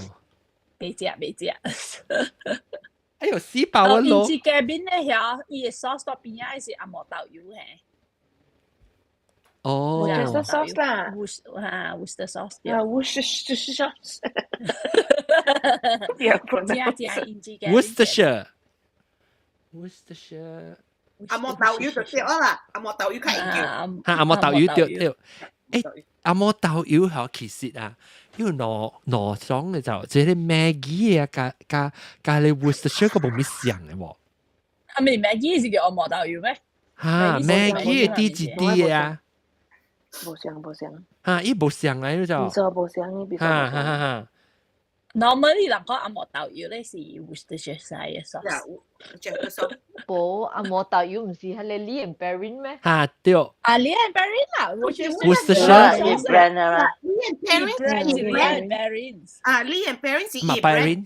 未食未食。哎呦，死爆我咯！伊這個邊咧遐，伊的 sauce 到邊仔是紅毛豆油嘿。哦。 Worcester sauce 啦。 Worcester sauce。啊，Worcester sauce。正正因這個。 Worcestershire。Worcestershire。紅毛豆油就對啦，紅毛豆油較應叫。嚇，紅毛豆油對對。紅毛豆油嗬，其實啊，因為兩兩種嘅就這個 Maggi 啊，加加加你 Worcestershire 個無咩像嘅喎。係咪 Maggi 是叫紅毛豆油咩？嚇，Maggi 嘅啲一啲嘅啊。無像無像。嚇，伊無像啊，呢就。唔錯無像，伊比較。哈哈哈。 Normally 人講紅毛豆油咧是 Worcestershire 嘅 sauce。無紅毛豆油唔是係你 Lea and Perrins 咩？嚇對。啊 Lea and Perrins 啦，Worcestershire brand 啊，Lea and Perrins and Perrins 啊，Lea and Perrins 是伊 brand。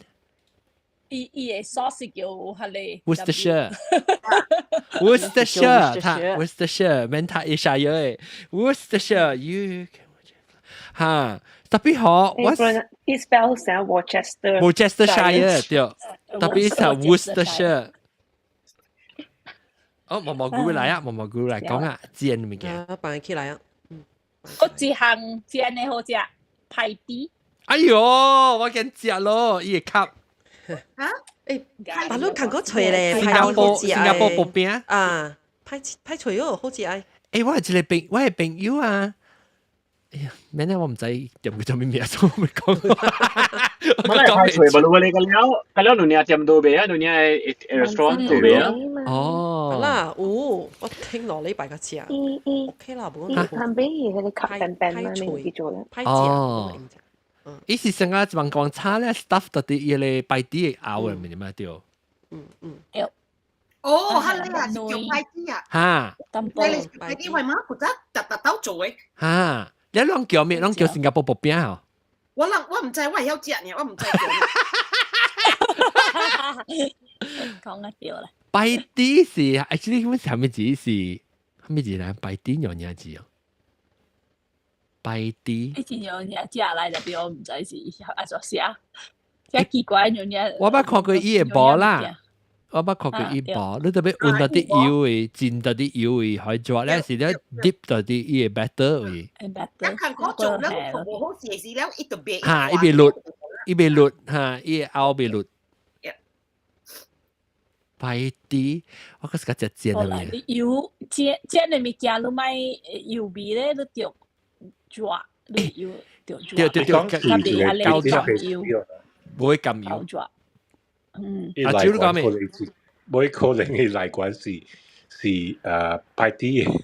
伊伊嘅 sauce 叫係個 Worcestershire。Worcestershire，他 Worcestershire，免他一下嘢。Worcestershire，you 嚇，特別好，我伊 spell 成 Worcester。 Worcestershire 對，特別係 Worcestershire。哦，毛毛菇來啊，毛毛菇來講啊，煎物件。啊，擺起來啊。我一項煎的好食，派豬。哎喲，我見食咯，伊會吸。啊？但你看過脆咧，新加坡新加坡薄餅啊，歹歹脆哦，好食哎。我係一個朋，我係朋友啊。哎呀，免咧，我唔知點叫做咩名，所以我未講。我係派脆，無論你個了，個了兩年店都賣啊，兩年 restaurant 都賣啊。哦。啦，有，我聽落禮拜個食。OK 啦，無講。旁邊伊迄個吸笨笨嘛，咪叫做咧。歹食。伊是成個一萬光炒咧，stuff 到啲伊個白底的咬的，明嘛對？嗯嗯。哦，哈你啊，是叫派豬啊？哈。你派豬為乜負責特特兜做的？哈，你攏叫咩？攏叫新加坡薄餅哦。我諗我唔知，我會曉食呢，我唔知叫。講得對啦。白底是，actually 阮是啥物字？是啥物字咧？白底有啥字哦？白底。以前有人食來，特別我唔知是按怎寫，真奇怪有人。我捌看過伊的無啦，我捌看過伊無，你特別溫到啲油的，煎到啲油的，可以做咧是咧 dip 到啲伊的 batter 位。一看嗰做了，無好食是了，伊就袂。嚇，伊袂落，伊袂落，嚇，伊會拗袂落。白底，我嗰時較食煎的物。油煎煎的物件，你莫油味咧，你著抓，你油著抓。對對對，較別油，無會甘油。嗯。啊，酒你講咩？無可能嘅來關是是派啲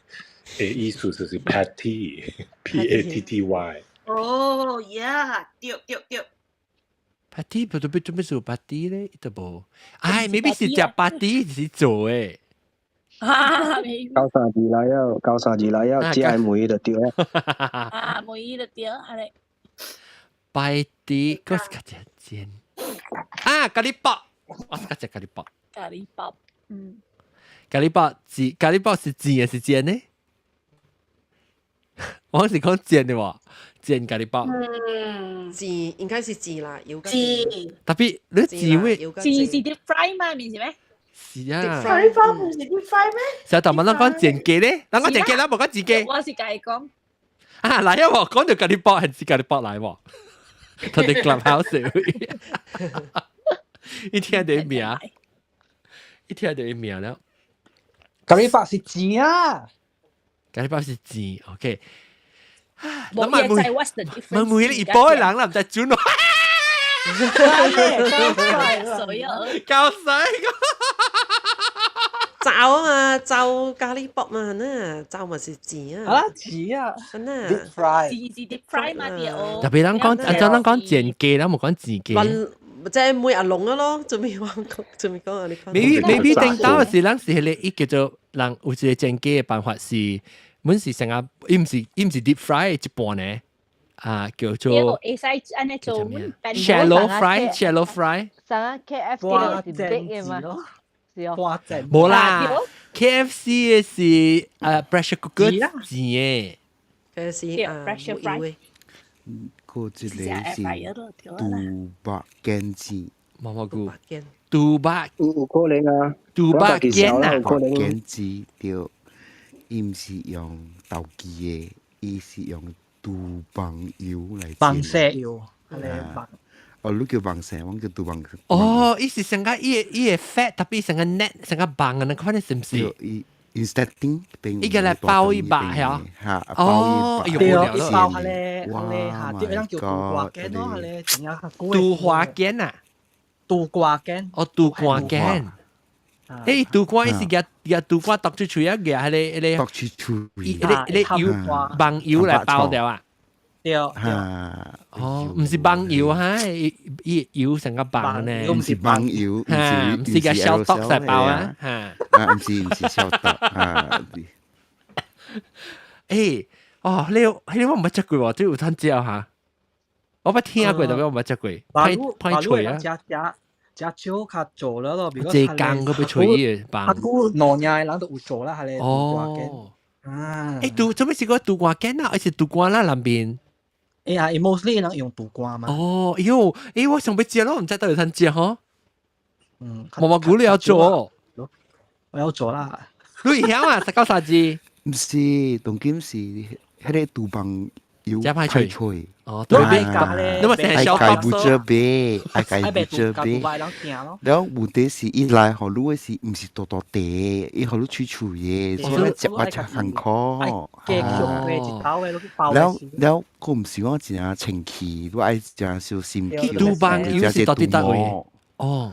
的意思就是 patty，P A T T Y。哦，yeah，對對對。 patty 不對，做咩做 patty 咧？伊都無。唉，maybe 是食 patty 是做的。九三二來啊，九三二來啊，只係梅就對啦。啊，梅就對，安尼。白啲，嗰是較煎。啊，咖喱包，我是較食咖喱包。咖喱包，嗯。咖喱包是咖喱包是煎還是煎呢？我是講煎的喎，煎咖喱包。嗯，煎應該是煎啦，有煎。特別你煎會煎是 deep fry 嘛，唔是咩？是啊。咖喱包唔是 deep fry 咩？成日頭問咱講煎雞咧，咱講煎雞啦，無講煎雞。我是共伊講。啊，來啊！喎，講到咖喱包還是咖喱包來喎？他哋 clubhouse 一聽就名，一聽就名了。咖喱包是煎啊！咖喱包是煎，OK。冇嘢就係 what's the difference？問每一波人啦，唔知轉咯。水啊！夠水。炸啊嘛，炸咖喱卜嘛，呢炸咪是煎啊。啊，煎啊，真啊，deep fry，煎是 deep fry 嘛啲哦。特別咱講，啊，咱講煎雞，咱冇講煎雞。即係每阿龍啊咯，做咩話講？做咩講啊？你講。 Maybe 頂到時，咱是迄個伊叫做人有一個煎雞的辦法是，阮是成個，伊毋是 deep fry 一半呢，啊叫做。會使按呢做。 Shallow fry，shallow fry。上個 KFC 是 bake 嘅嘛？是哦。無啦，KFC 的是pressure cooker 煎的。 KFC 啊， pressure fry。嗰一個是豬肉羹煎，毛毛菇。豬肉有可能啊，豬肉羹啊，有可能。羹煎對，伊毋是用豆豉的，伊是用豬棒油來煎。棒石油，係棒。哦，你叫棒石，我叫豬棒。哦，伊是成個伊個 fat，特別成個 net，成個棒啊，你看你是唔是？伊 instead 伊個來包一把係啊，嚇，哦，對，伊包下咧，下咧嚇，啲人叫杜瓜羹咯，下咧，仲有杜瓜羹啊，杜瓜羹，哦，杜瓜羹。誒，杜瓜是夾夾杜瓜剁出喙啊，夾迄個剁出喙，迄個油棒油來包掉啊。對，哦，毋是棒油哈，伊伊油成個棒呢，毋是棒油，毋是個消毒來包啊，嚇，啊，毋是消毒啊。誒，哦，你迄個我毋捌食過喎，這有通食哈？我捌聽過，但係我毋捌食過，歹歹吹啊。食食食少較做了咯，這工個要吹嘅棒。啊，古農業的人都有做啦，係咧。哦。啊。誒，杜做咩是個杜瓜羹啊？還是杜瓜啦南邊？哎呀，伊 mostly 人用杜瓜嘛。哦，喲，誒，我想欲食咯，毋知到有通食吼。嗯，毛毛菇你要做？我要做啦。你會曉啊？十九三字？毋是，當今是彼個杜棒油歹吹。哦，對對，你咪成日小愛家不做買，愛家不做買。了問題是，伊來予你的是毋是大大塊，伊予你脆脆的，所以食啊食艱苦。了了，閣毋是講真正清氣，你愛誠小心去。杜棒油是到底佗位？哦，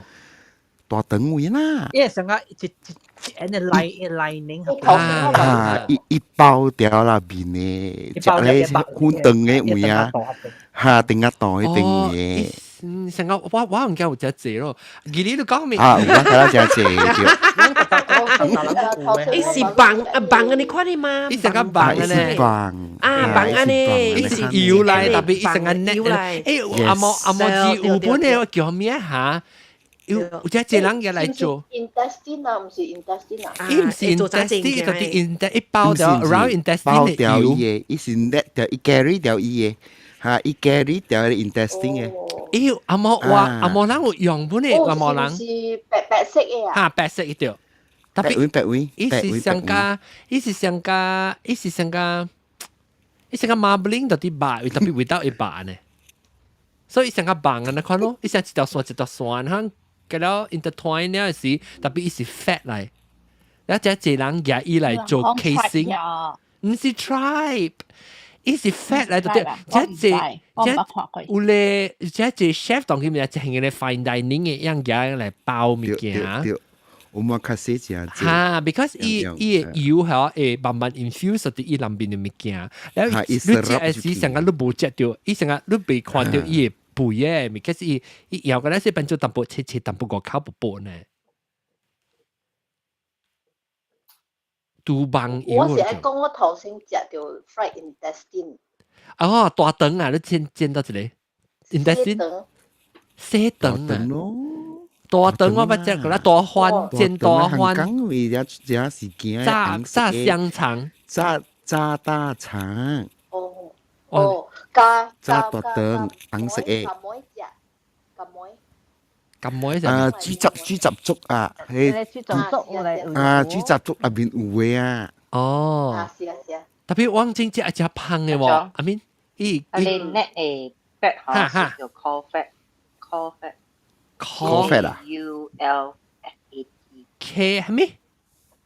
大腸位啦。伊成個一一一個 line lining 啊，伊包掉啦面的，食咧粉腸的位啊，哈，頂啊檔彼頂的。嗯，成個我毋記有食濟咯，記你都講未？啊，有我睇啦，食濟對。伊是棒啊棒啊，你看你嘛？伊成個棒啊咧，棒啊棒啊咧，伊是油來，特別伊成個 net 誒，阿毛阿毛字有本的叫咩嚇？有有只一人嘢來做。 intestine 啊，毋是 intestine 啊。伊毋是 intestine，就是 intestine 一包掉 around intestine 的油。伊是 net 掉，伊 carry 掉伊的，嚇，伊 carry 掉伊 intestine 的。咦，阿毛我阿毛人有用本的阿毛人。是白白色的啊。嚇，白色一條。特別白位，伊是上加，伊是上加，伊是上加，伊上加 marbling 到底白，特別味道一白呢。所以伊上加棒啊，你看咯，伊像一條線一條線，響。個了 intertwine 了時，特別伊是 fat 來，了這一人舉伊來做 casing，毋是 tripe，伊是 fat 來就對，這這這有咧，這這 chef 當佢咪就係個 fine dining 的樣舉來包物件。我嘛較細食。哈，because 伊伊的油係會慢慢 infuse 佇伊內面的物件，了你食的時成個你無食著，伊成個你未看著伊的肥的，物件是伊伊搖過來是變做淡薄切切淡薄個口薄薄呢。豬棒油。我是愛講我頭先食著 fried intestine。哦，大腸啊，你煎煎到一個 intestine。細腸啊。大腸我捌食過啦，大番煎大番。講為了這是驚炸炸香腸。炸炸大腸。哦哦，加炸大腸紅色的。夾妹食，夾妹。夾妹啊，豬雜粥啊，迄豬雜粥有來啊，豬雜粥內面有的啊。哦。啊，是啊是啊。特別我真食食芳的喎，阿敏，伊啊，你 net 的 fat 吼，叫 caul fat，caul fat。 caul fat 啊？U L F A T。 K 係咩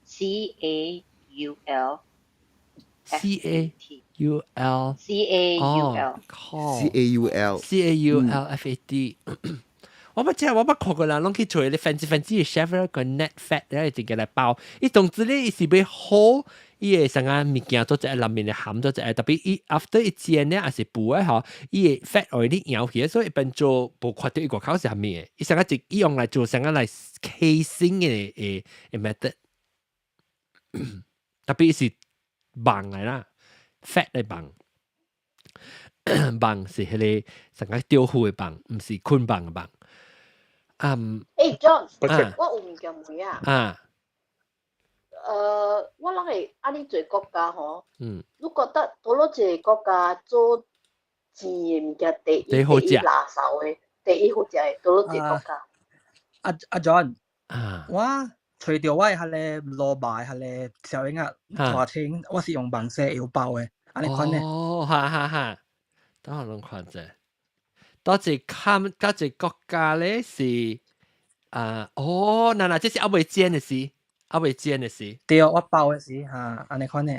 ？C A U L C A U L C A U L C A U L C A U L F A T。我捌知，我捌看過人攏去做咧 fancy fancy 嘅 chef 咧，個 net fat 咧，一個來包。伊總之咧，伊是欲 hold 伊會成個物件做一個內面嘅餡做一個，特別伊 after 伊煎咧，還是補嘅吼，伊會 fat 愛你咬起，所以一般做無看到伊外口是啥物嘅。伊成個一伊用來做成個來 casing 嘅 method，特別是網來啦，fat 嘅網。網是彼個成個釣魚嘅網，毋是捆綁嘅網。嗯，欸，John，我有物件問啊。啊。我諗係按呢濟國家吼，你覺得佗落一個國家做煎的物件第一第一好食第一拿手的，第一好食的，佗落一個國家？阿 John，啊，我揣著我的彼个萝卜彼个小嬰仔大清，我是用網紗油包的，按呢款呢。哦，哈哈哈，等我攏看者。多一看，多一國家咧是啊，哦，嗱嗱，這是猶未煎的時，猶未煎的時。對，我包的時哈，按呢款呢。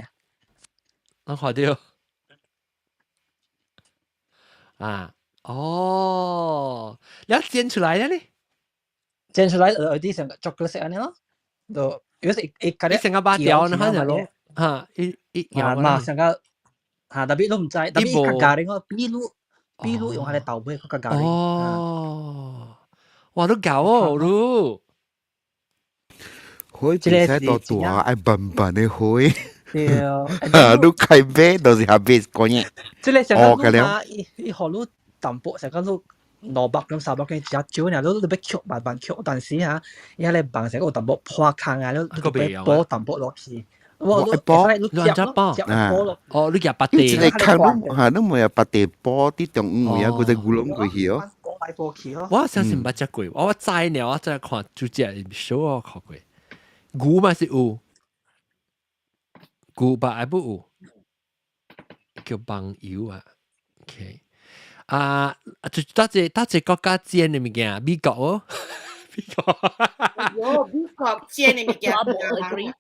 我看著。啊，哦，你煎出來了呢？煎出來有啲成巧克力按呢咯，就有時會會你成個把條呢，可能咯，嚇，伊伊啊嘛，成個嚇，特別你毋知，特別較咖喱我比如比如用彼个豆尾較咖喱。哦，哇，你搞哦，你。火袂使多大，愛慢慢的火。對。啊，你開買就是下買講嘢。這个成個你嘛，伊伊予你淡薄，成個你200 gram 300 gram 食少爾，你你欲抾慢慢抾，但是哈，伊彼个網成個有淡薄破空啊，你你欲補淡薄落去。我愛補，你食咯，食補咯。哦，你夾白地。一個空攏嚇，你無有白地補佇中央位啊，佮只牛攏過去哦。我相信毋捌食過，我知爾，我真看主食少我看過。牛嘛是有，牛肉還不有，叫網油啊。OK，啊，就佗一佗一國家煎的物件，美國哦，美國。喲，美國煎的物件。我無 agree。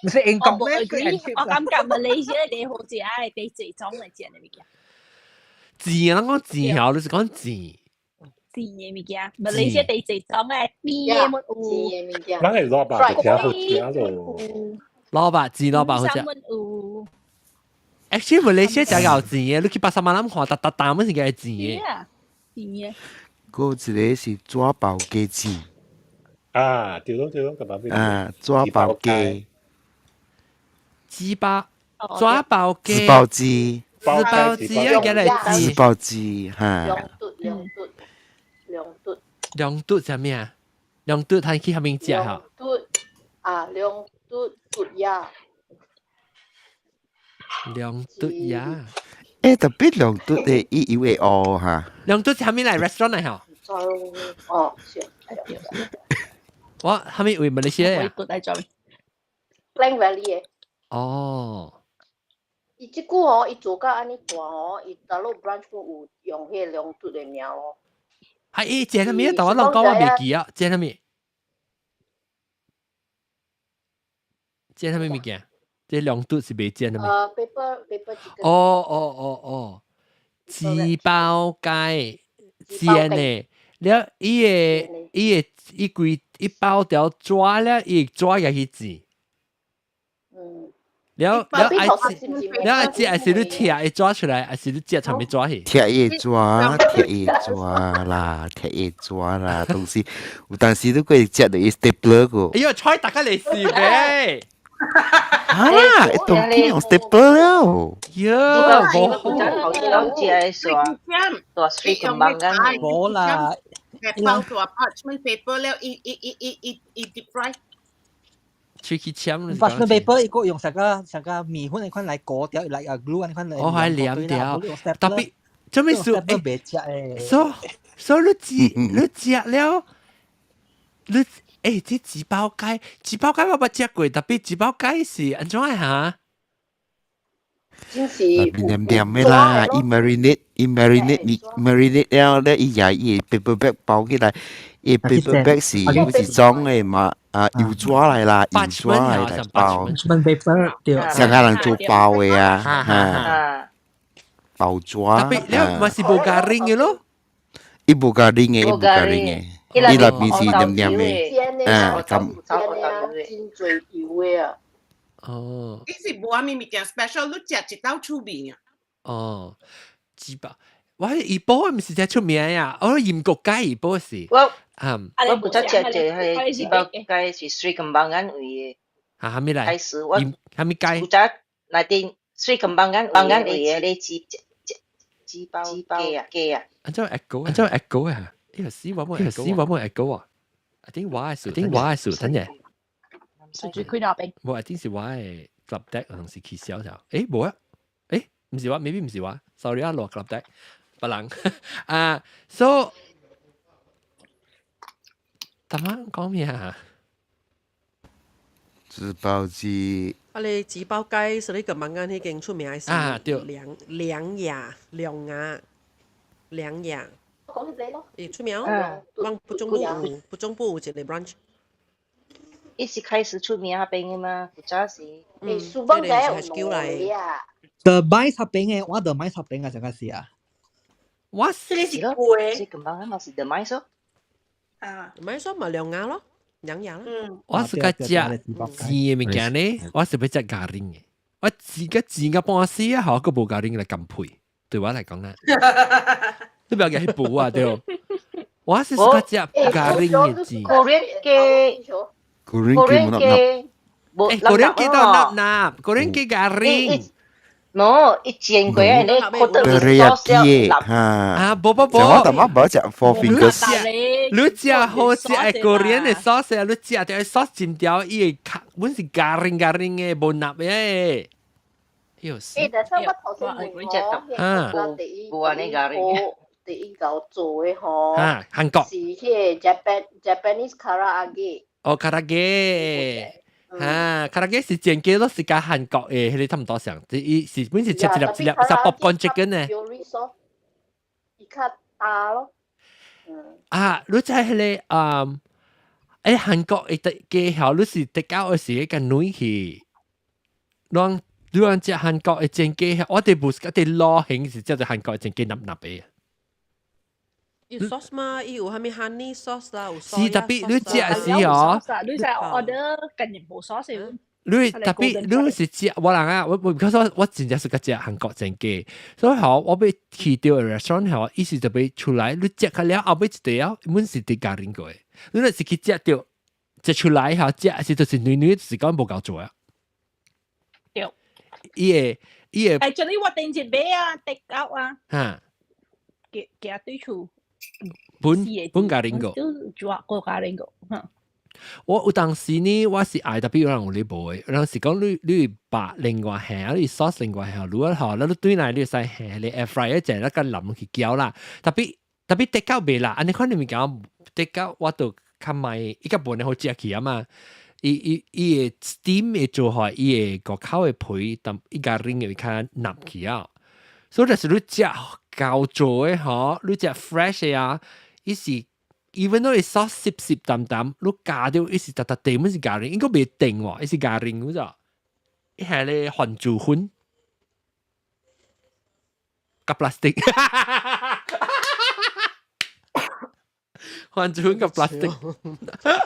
毋是英國我無 agree，我感覺馬來西亞第好食，第濟種來煎的物件。煎啊，咱講煎曉，你是講煎。煎的物件，馬來西亞第濟種的，甜的嘛有。煎的物件。咱的蘿蔔就誠好食咯。蘿蔔煎蘿蔔好食。有。 Actually，馬來西亞誠𠢕煎的，你去巴沙馬蘭看，逐逐啖攏是共煎的。煎的。閣有一個是紙包雞煎。啊，對咯對咯，個啊，紙包雞。紙包紙包雞。紙包雞。紙包雞啊，共來煎。紙包雞哈。兩嘟兩嘟兩嘟。兩嘟啥物啊？兩嘟通去遐面食吼。兩嘟啊，兩嘟嘟鴨。兩嘟鴨。欸，特別兩嘟的伊有會烏哈。兩嘟啥物來 restaurant 來吼？哦，是。我啥物位馬來西亞？ Klang Valley 的。哦。伊這久吼，伊做甲按呢大吼，伊大陸 branch 有用彼個兩嘟的名咯。啊！伊煎啥物？但我攏講我袂記啊，煎啥物？煎啥物物件？這兩嘟是袂煎啥物？Pepper chicken。哦哦哦哦，紙包雞煎的，了伊個伊個伊規一包條紙了，伊紙也去煎。了了愛了愛食，還是你拆伊紙出來，還是你食上面紙去？拆伊紙，拆伊紙啦，拆伊紙啦，東西有當時你過食著伊 stapler 個。哎喲，揣逐家來試咩？啊，當去用 stapler 了。喲，無好。頭先講食的時候，大水跟網咁。無啦，包做 parchment paper 了，伊伊伊伊伊伊 deep fry。喙齒籤。 parchment paper 伊個用啥個啥個麵粉的款來裹掉，來啊 glue 按呢款來。哦，還黏掉。特別做咩事？袂食的。所所以你食你食了，你欸，這紙包雞，紙包雞我捌食過，特別紙包雞是按怎的哈？真是內面黏黏的啦，伊 marinate 伊 marinate 你 marinate 了咧，伊也伊 paper bag 包起來，伊 paper bag 是不是裝的嘛？啊，油紙來啦，油紙來來包。 Parchment paper 對。上下人做包的啊，哈，包紙。特別你嘛是無 garing 的咯？伊無 garing 的，伊無 garing 的，伊內面是黏黏的，啊，咁。真濟油的啊！哦。伊是無啥物物件 special，你食一道趣味啊。哦，雞包，我怡保毋是真出名呀，我鹽焗雞怡保是。我我古早食一個雞包雞是 Sri Kembangan 位的。啊，啥物來？開始我啥物雞？古早內頂 Sri Kembangan 房間位的咧雞雞包雞啊雞啊。按怎 echo？按怎 echo 啊？呢個死我冇，呢個死我冇 echo 啊！I think 我係數，I think 我係數，等陣。住開那邊。無，I think 是我的 Clubdeck 可能是取消咗。誒，無啊？誒，毋是我，maybe 毋是我，sorry 啊，落 Clubdeck，別人啊，so，頭先講咩啊？紙包雞。啊！你紙包雞是你個民間迄間出名是啊，對。兩兩牙兩牙兩牙。講起咯。會出名，往蒲種部有蒲種部有一個 branch。伊是開始出名彼邊的嘛，古早時。欸，蘇邦仔有兩個啊。 The 買十餅的，我就買十餅啊，上個時啊。我這個是貴。這個嘛嘛是 The 買嗦。啊，買嗦咪兩牙咯，兩牙咯。嗯。我是較食煎的物件呢，我是欲食 garing 的。我煎個煎個半死啊，嗬，閣無 garing 來甘配。對我來講啦，你不要共去補啊，對。我是較食 garing 的煎。 Korean 嘅 Korean 嘅，欸，Korean 雞都納納，Korean 雞 garing。 No，伊煎過啊，你覺得 Teriyaki 哈。啊，無無無。我淡薄無食 four fingers。你食好食的 Korean 的 sauce 啊，你食著 sauce 浸掉，伊會較，阮是 garing garing 的，無納的。欸，但是我頭先問吼，彼個第一第一個做的吼，啊，韓國是彼個 Japanese karaage。哦，karaage。啊，karaage 是煎雞都是佮韓國的，彼個差毋多像，伊是本是切一粒一粒，是 popcorn chicken 呢。伊較大咯。啊，你知彼個啊？欸，韓國的雞吼，你是得到的是個軟去，攏你講食韓國的煎雞，我哋無是我哋老型是叫做韓國的煎雞納納的。有 sauce 嘛？伊有啥物 honey sauce 啦，有是特別你食時哦，你就 order 近年無 sauce。你特別你是食我人啊，我我我我真正是個食韓國煎雞，所以吼我欲去著 restaurant 吼，伊是特別出來，你食較了後尾一塊啊，阮是佇 garing 過的，你若是去食著食出來吼，食是就是軟軟，就是講無夠做啊。對。伊會伊會。 Actually 我頂一擺啊，take out 啊。哈。寄寄對厝。本本 garing 過。就煮過 garing 過，哈。我有當時呢，我是愛特別有人有咧無的，有陣時講你你白另外下，你 sauce 另外下，如果吼，你對來你使下你 air fry 一隻，那個淋去攪啦。特別特別 take out 袂啦，按呢款你物件 take out 我都較賣，伊較無呢好食去啊嘛。伊伊伊會 steam 會做好，伊會個口的皮，但伊 garing 會較納去啊。所以就是你食夠做的吼，你食 fresh 的啊，伊是。even though 伊 sauce 濕濕淡淡，你加掉伊是特特地，乜是 garing，應該袂定喎，伊是 garing 嗰隻，伊係咧番薯粉，佮 plastic，番薯粉佮 plastic。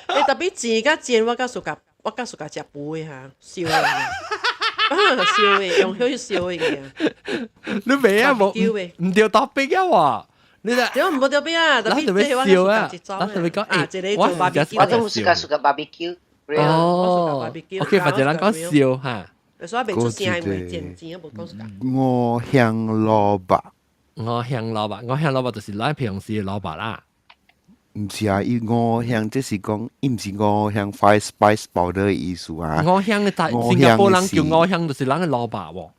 欸，特別煎佮煎，我較 suka，我較 suka 食烊的哈，燒的，燒的，用火燒的嘅。你袂啊？無毋著 topic 啊喎。你就點唔冇掉邊啊？特別特別燒啊！咱特別講，欸，我我都 suka suka barbecue。哦，OK，或者咱講燒哈。所以未出聲，因為煎煎無講 suka。五香蘿蔔，五香蘿蔔，五香蘿蔔就是咱平時的蘿蔔啦。毋是啊，伊五香就是講，伊毋是五香 five spice powder 的意思啊。五香的大新加坡人叫五香，就是咱的蘿蔔喎。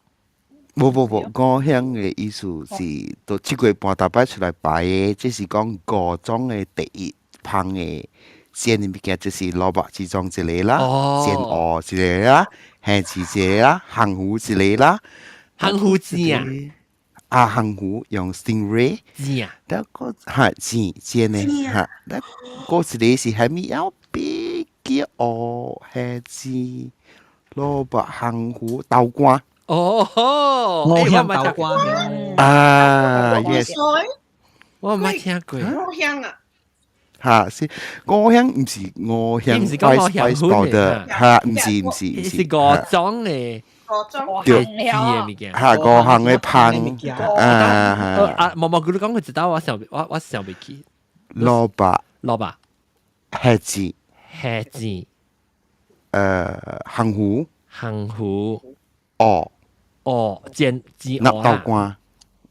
無無無，五香的意思是，都七月半逐擺出來擺的，這是講五種的第一芳的煎的物件，就是蘿蔔其中一個啦，煎鵝一個啦，蝦子一個啦，香芋一個啦，香芋煎啊？啊，香芋用 stingray 煎啊？那個哈煎煎呢哈，那個一個是蝦米要比叫哦，蝦子、蘿蔔、香芋、豆乾。哦，五香豆乾。啊，yes。我冇聽過。五香啊！嚇，是五香，毋是五香，毋是講五香粉的，嚇，毋是毋是毋是，是五種的，五種對嘅物件，嚇，五項的香啊。啊，毛毛佢講佢知道，我想袂起。蘿蔔，蘿蔔，蝦子，蝦子，香芋，香芋，哦，哦，煎煎納豆乾，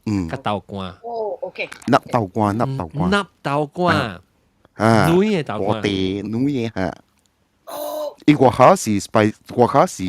嗯，個豆乾，哦，OK，納豆乾，納豆乾，納豆乾。啊，軟嘅豆乾，我哋軟嘅嚇。哦，伊外口是 spice，外口是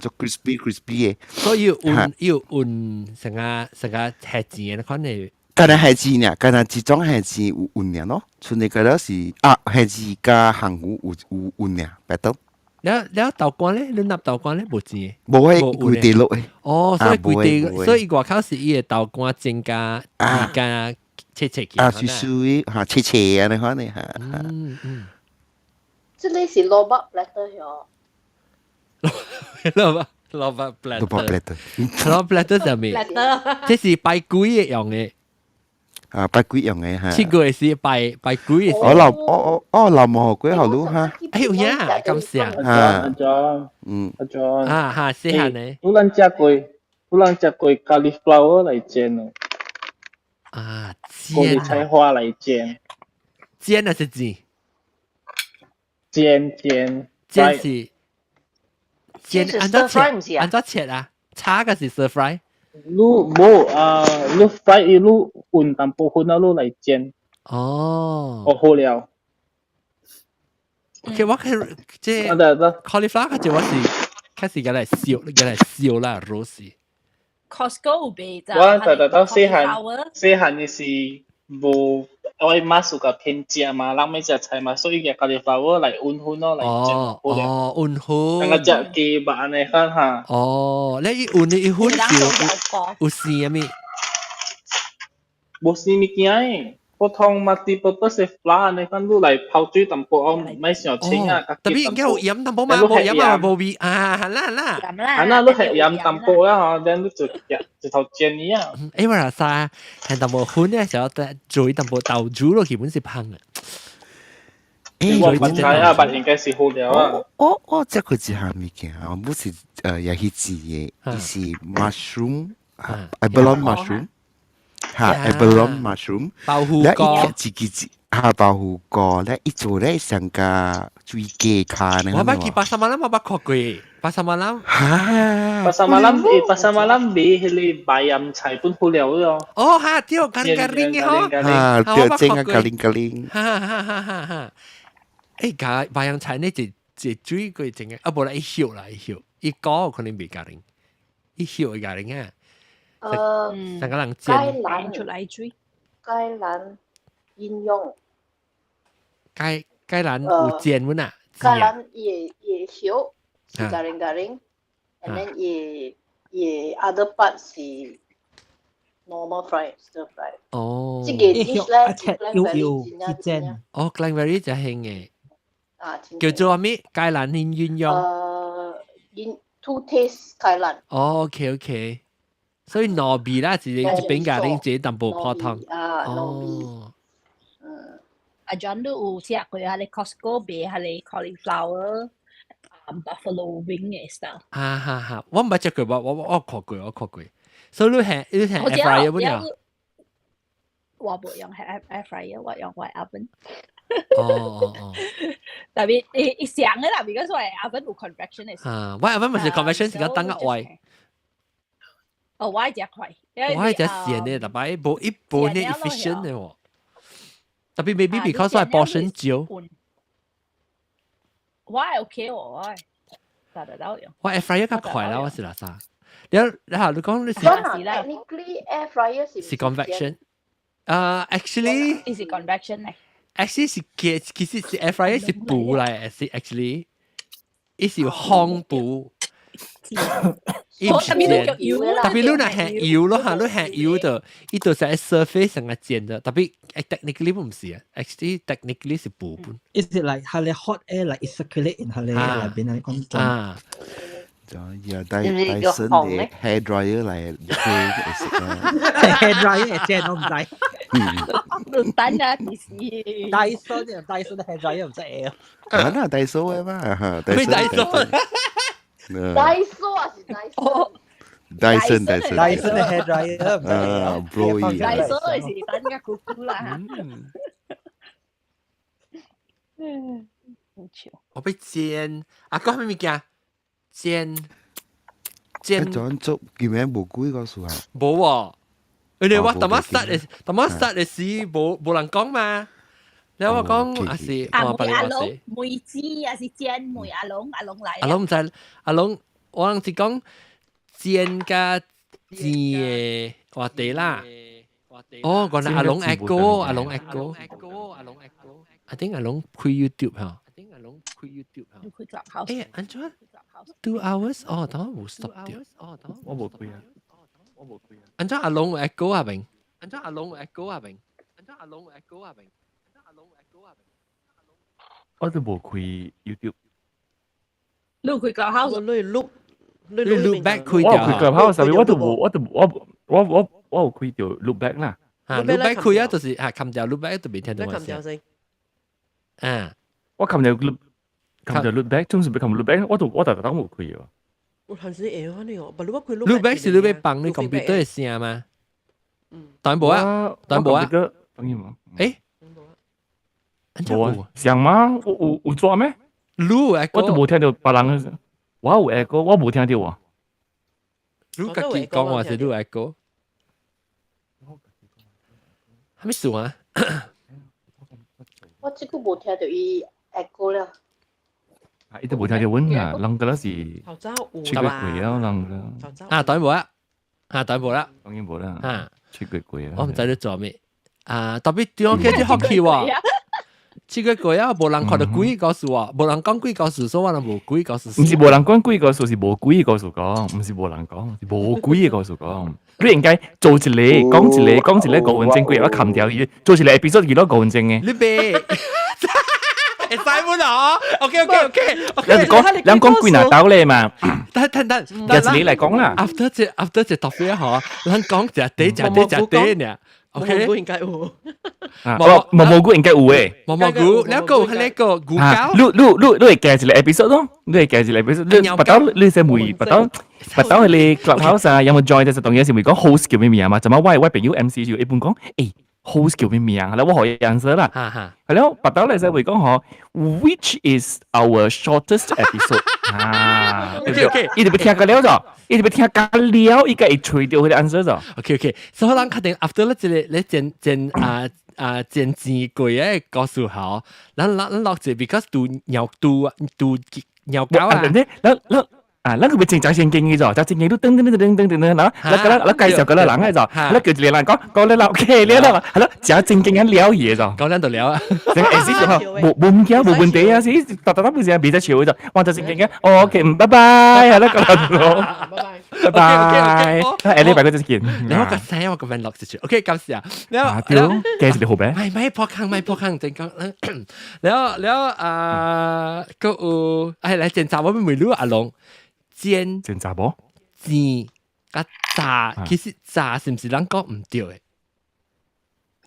做 crispy crispy 嘅。所以換要換成個蝦子嘅款嘅。敢若蝦子呢？敢若一種蝦子有混爾咯，剩的個了是啊，蝦子加香芋有混爾，白豆。了了豆乾咧，你納豆乾咧無煎？無迄規地落的。哦，所以規地，所以外口是伊個豆乾煎加加切切啊，是屬於嚇切切啊，你看你嚇。嗯嗯。這裡是蘿蔔 platter 喲。蘿蔔 platter。蘿蔔 platter。蘿蔔 platter 就咩？這是拜鬼的用的。啊，拜鬼用的嚇。七月是拜拜鬼的。我老我我我老毛鬼好路哈。哎有影，感謝。啊，阿 John，阿 John。啊哈，細漢呢？有人食過 cauliflower 來煎哦。啊，高麗菜花來煎。煎還是煎？煎煎。煎是煎，按怎切？按怎切啊？炒個是 stir fry？你無啊，你 fry 伊你混淡薄粉啊，你來煎。哦。哦，好了。 OK，我看這 cauliflower 就我是開始個來燒，個來燒啦，roast。 Costco 有賣咋？我特特到細漢，細漢的是無我媽屬個偏食嘛，人欲食菜嘛，所以個 cauliflower 來溫粉咯，來煎。哦，溫粉。那個食雞肉按呢款哈。哦，你伊溫的伊粉是有生物？無生物件的。普通 multi-purpose flour 按呢款，你來泡水淡薄，哦，莫傷清啊。特別應該有鹽淡薄嘛，無鹽啊，無味啊，啦啦。啊，那你係鹽淡薄啊，吼，然後你就一頭煎伊啊。欸，我話晒，係淡薄粉咧，時候做淡薄豆煮落，基本是香嘅。欸，我知啊，但應該是好料啊。我食過一項物件，我不是也去煎的，伊是 mushroom，abalone mushroom。嚇，abalone mushroom，豆腐果，一自己自嚇豆腐果咧，伊做咧上個水雞卡呢。我捌去 pasar malam，我捌看過 pasar malam。嚇，pasar malam，欸，pasar malam 賣彼個白鹽菜本好料咯。哦，哈，對，咖喱咖喱嘅嗬。嚇，對，整個咖喱咖喱。哈哈哈哈哈！欸，加白鹽菜呢，一一水過整個，啊，無啦，伊葉啦，伊葉，伊果可能袂咖喱，伊葉會咖喱啊。三個人煎。芥蘭出來水。芥蘭應用。芥蘭有煎阮啊？芥蘭伊的葉是咖喱咖喱，and then 伊的 other part 是 normal fry stir fry。哦。這個 dish 咧，切幼幼去煎。哦，Klang Valley 就興嘅。啊，叫做咩？芥蘭鴛鴛鴦。In two taste 芥蘭。哦，OK OK。所以糯米啦，一個一邊咖喱，一個淡薄泡湯。啊，糯米。哦。阿 John 都有食過啊，你 Costco 賣彼個 cauliflower buffalo wing 嘅 style。啊哈哈，我毋捌食過，我看過，我看過。所以你係 air fryer 不了？我無用 air fryer，我用我 oven。哦哦哦。特別伊上嘅啦，because 我 oven 有 convection 嘅。啊，我 oven 毋是 convection，是講等個位。哦，我愛食快。我愛食鹹的，但係無一半的 efficient 的喎。特別 maybe because 我 portion 少。我係 OK 喎，我得得到用。我 air fryer 較快啦，我是垃圾。你你講你是？Technically air fryer 是是 convection。啊，actually 是 convection 嚟。 actually 是其實是 air fryer 是布嚟，是 actually，伊是烘布。伊毋是煎，特別你若係油咯嚇，你係油就伊就是喺 surface 上個煎的，特別 technically 唔是啊，actually technically 是部分。 Is it like 係你 hot air like it circulate in 係你內邊啊？講啊。就呀，戴森的 hair dryer 來吹會食啊。 hair dryer 會煎我唔知。輪單啊，其實。戴森嘅戴森的 hair dryer 唔知會。啊，那戴森的嘛，咩戴森？戴森還是戴森？戴森戴森。戴森的 hair dryer 唔知啊，blow 戴森是等個姑姑啦。嗯，好笑。我欲煎，啊，講咩物件？煎煎。怎做？今日無鬼故事啊？無喎，因為我頭仔 start 的，頭仔 start 的時無人講嘛。然後我講還是啊，梅阿龍梅子還是煎梅阿龍阿龍來。阿龍毋知，阿龍我人是講煎佮煎的話題啦。哦，原來阿龍 echo，阿龍 echo。I think 阿龍開 YouTube 嚇。I think 阿龍開 YouTube 嚇。開 Clubhouse。誒，安怎？ 2 hours 哦，等我冇 stop 掉。我冇開啊，我冇開啊。安怎阿龍有 echo 啊？明？安怎阿龍有 echo 啊？明？安怎阿龍有 echo 啊？明？我都冇開 YouTube。你有開 Clubhouse？你錄你 loop back 開我有開 Clubhouse，上面我都冇，我都我我我我有開到 loop back 啦。啊，loop back 開啊，就是啊，冚掉 loop back 就未聽到我聲。啊，我冚掉 loop，冚掉 loop back，總是要冚 loop back，我都我特特冇開喎。我還是會可能哦，不如我開 loop back 是你欲放你 computer 的聲嗎？嗯。當然無啊，當然無啊。當然無。誒？無啊？像嗎？有有有做咩？你有我都無聽到別人，我有 echo，我無聽到啊。你家己講話是你有 echo？啥物事啊？我這久無聽到伊 echo 了。啊，伊都無聽到阮啊，人個是出過櫃啊，人個。啊，當然無啊，啊，當然無啦，當然無啦。啊，出過櫃啊。我毋知你做咩啊，特別對我開始好奇喎。這個鬼啊，無人看到鬼故事喎，無人講鬼故事，所以我人無鬼故事。毋是無人講鬼故事，是無鬼故事講，毋是無人講，是無鬼故事講。你應該做一個講一個講一個5分鐘鬼，我冚掉伊，做一個 episode 幾多5分鐘嘅。你別，會使冇啊？OK OK OK OK。你講，你講鬼若兜咧嘛？等等等，一個嚟講啦。 After 這 after 這 topic 嗬，咱講食地食地食地呢。OK，蘑菇應該有。毛毛蘑菇應該有誒。毛蘑菇，你個係那個牛膠。你你你你會加一個 episode 咯？你會加一個 episode？你不到你先問，不到不到迄個 clubhouse 啊，有冇 join 就是當然是會講 host 叫咩名嘛？怎麼我我朋友 MC 就一般講，誒 host 叫咩名？係我可以 answer 啦。係咯，不到你先會講嗬，which is our shortest episode 啊？ OK OK，伊就欲聽個了咗，伊就欲聽個了，伊個會揣到彼個 answer 咗。 OK OK，所以咱確定 after 咧這個咧前前啊啊前前過嘅故事吼，咱咱落一 because 拄尿拄拄尿狗啊，咱咱啊，咱個欲真正正經嘅咗，就正經都噔噔噔噔噔噔噔，嗱，嗱嗱嗱介紹個人嘅咗，嗱叫一個人講講你 OK 了啦，係咯，真正經緊聊嘢咗，講咱就聊啊，成個意思就冇冇物件冇問題啊，是特特特不是別再笑咗，哇就正經嘅，哦 OK，拜拜，係啦，講到，拜拜，拜拜，下禮拜個再見。你我個聲我個問落住，OK，感謝啊，然後對，介紹你好咩？咪咪破坑咪破坑，正講，然後然後啊，個有哎來檢查我們問你阿龍。煎煎炸無？煎佮炸，其實炸是毋是咱講毋對的？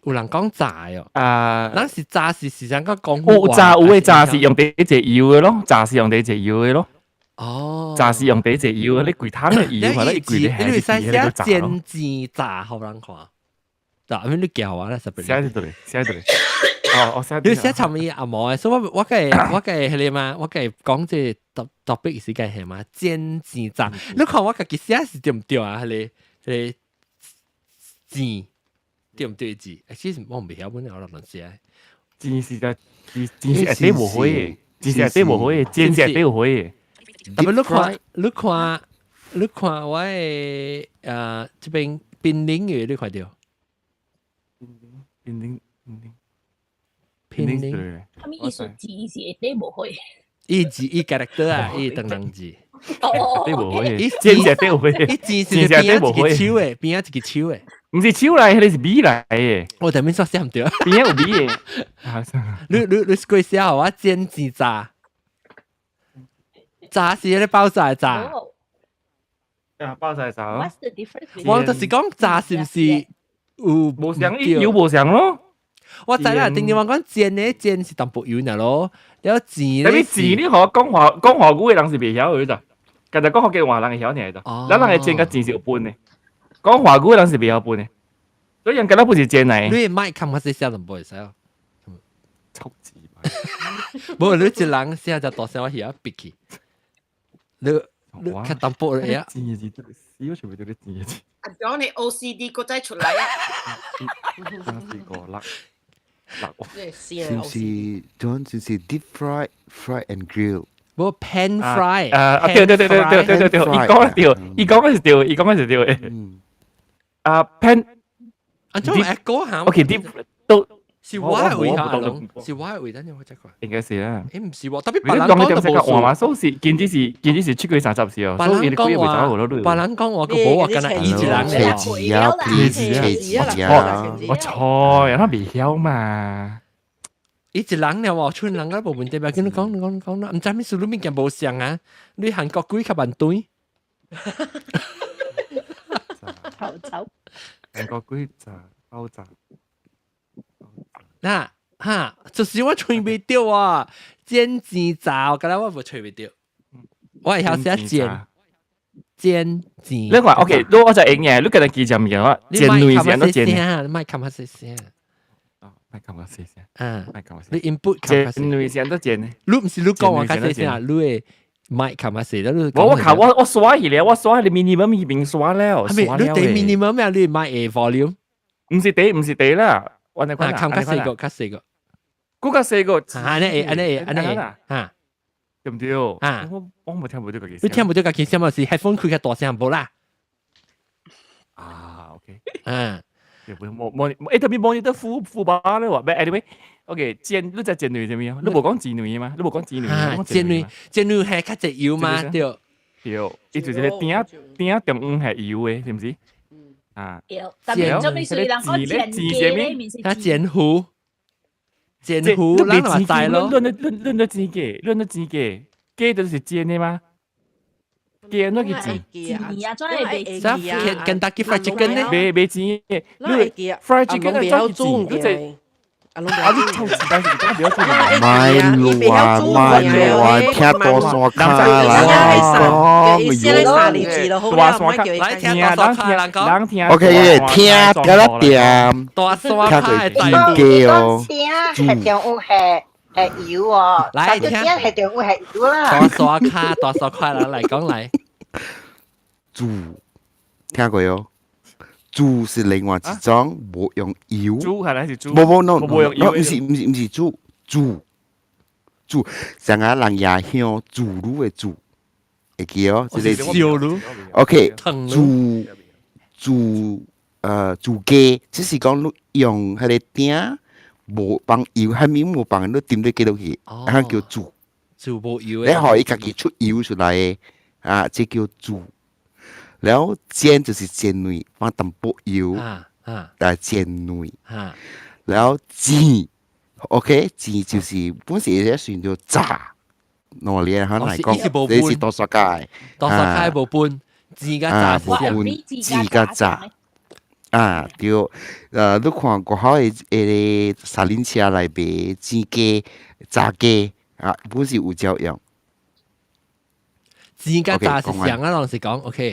有人講炸的哦。啊，咱是炸是是咱講講有炸有的炸是用第一隻油的咯，炸是用第一隻油的咯。哦，炸是用第一隻油，你規桶的油，或者規個你會使寫煎煎炸，予人看。嗱，咁你叫我啦，十寫喺度嚟，寫喺度嚟。哦，我寫。你寫尋日阿毛的，所以我我個我個彼個嘛，我個講這個 topic 是個係嘛，煎煎炸。你看我家己寫是對毋對啊？彼個彼個煎對毋對字？其實我毋曉本來我亂寫。煎是在煎煎是一底無火的，煎是一底無火的，煎是一底有火的。特別你看，你看，你看我的啊，這邊瀕臨嘅你看著。瀕臨瀕臨。瀕臨。啥物意思？煎是一底無火。伊字伊 character 啊，伊當人字。對無會，煎隻對會，伊煎是邊一個手的，邊一個手的。毋是手來，彼個是米來的。我頂面說寫毋對。邊有米的。你過寫予我煎煎炸，炸是彼個爆炸的炸。啊，爆炸炸。 What's the difference？我就是講炸是毋是有無相有無相咯？我知啦，頂點我講煎的煎是淡薄油爾咯，了煎咧。你煎你予講華講華語的人是袂曉的咋？剛才講福建話人會曉爾咋？咱人的煎佮煎是有分的。講華語的人是袂曉分的，所以人敢若不是煎來。你麥看較細聲淡薄會使哦。臭字。無，你一人聲就大聲，我耳仔閉去。你較淡薄會啊。煎的字，死我全部都咧煎的字。阿 John 你 OCD 閣再出來啊！三四個六六。是毋是 John 就是 deep fry, fry and grill？無 pan fry。啊對對對對對對對對，伊講對，伊講的是對，伊講的是對的。啊 pan，啊，種會講下。 OK，deep 都是我的位下攏，是我的位，等陣我再看。應該是啦。欸，毋是喎，特別別人講就無數。換嘛，所以是堅子是堅子是出過30時哦，所以你幾月走咯？別人講話個無話，敢若伊一人咧。切字啊，切字啊！我錯，人哋未曉嘛。伊一人了喎，村人個無問題吧？跟你講，你講，你講啦，毋知咩事，你物件無相啊？你韓國鬼較慢對。頭走。韓國鬼炸爆炸。嗱哈，就是我揣袂著啊！煎煎炸，我感覺我無揣袂著。我會曉寫煎煎煎。你看，OK，如果我就用嘅，你今日記住物件我煎類是按怎煎？你莫冚較細聲。莫冚較細聲。嗯，莫冚較細。你 input 煎類是按怎煎呢？你毋是你講話較細聲，你會麥冚較細，你我靠，我刷起來，我刷你 minimum 已經刷了。係咪？你第 minimum 咩？你麥嘅 volume？毋是第，毋是第啦。我嚟看，冚較細個，較細個。閣較細個。按呢會，按呢會，按呢會。哈，對毋對？啊，我無聽無著家己。你聽無著家己聲嘛？是 headphone 開較大聲無啦？啊，OK。嗯。無無欸，特別無你得副副把咧喎。Anyway，OK，煎你知煎類啥物啊？你無講煎類嗎？你無講煎類。煎類煎類係較濟油嘛？對。對，伊就是個鼎鼎中央係油的，是毋是？啊，特別做咩事人講煎雞咧，啊煎糊，煎糊，咱嘛知咯。論論論煎雞，論論煎雞，雞就是煎的嗎？雞安怎去煎？煎啊，怎會袂煎啊？Kentucky Fried Chicken 呢？袂袂煎的，你 fried chicken 怎去煎？你這啊，你臭錢但是講袂曉煮。賣路啊，賣路啊，聽大山跤來講，大山跤，來聽大山跤人講。 OK，聽甲咱點，大山跤的雞哦，聽係中有係係油哦，來聽係中有係油啦。大山跤，大山跤人來講來。煮，聽過喲。煮是另外一種，無用油。煮係還是煮？無無 no，毋是毋是毋是煮煮煮，像啊人椰香煮滷的煮，會記哦？這個燒滷。 OK，煮煮煮雞，只是講你用彼个鼎無放油，蝦米無放，你點咧雞落去，啊叫煮。煮無油你予伊家己出油出來的，啊，這叫煮。然後煎就是煎類，放淡薄油，來煎類。然後煎，OK，煎就是本時咧算做炸，攞嚟可嚟講，這是大山跤，大山跤無分，煎佮炸無分，煎佮炸。啊，對，你看外口的彼个三輪車內賣煎雞、炸雞，啊，本是有照樣。煎佮炸是像啊，攏是講 OK。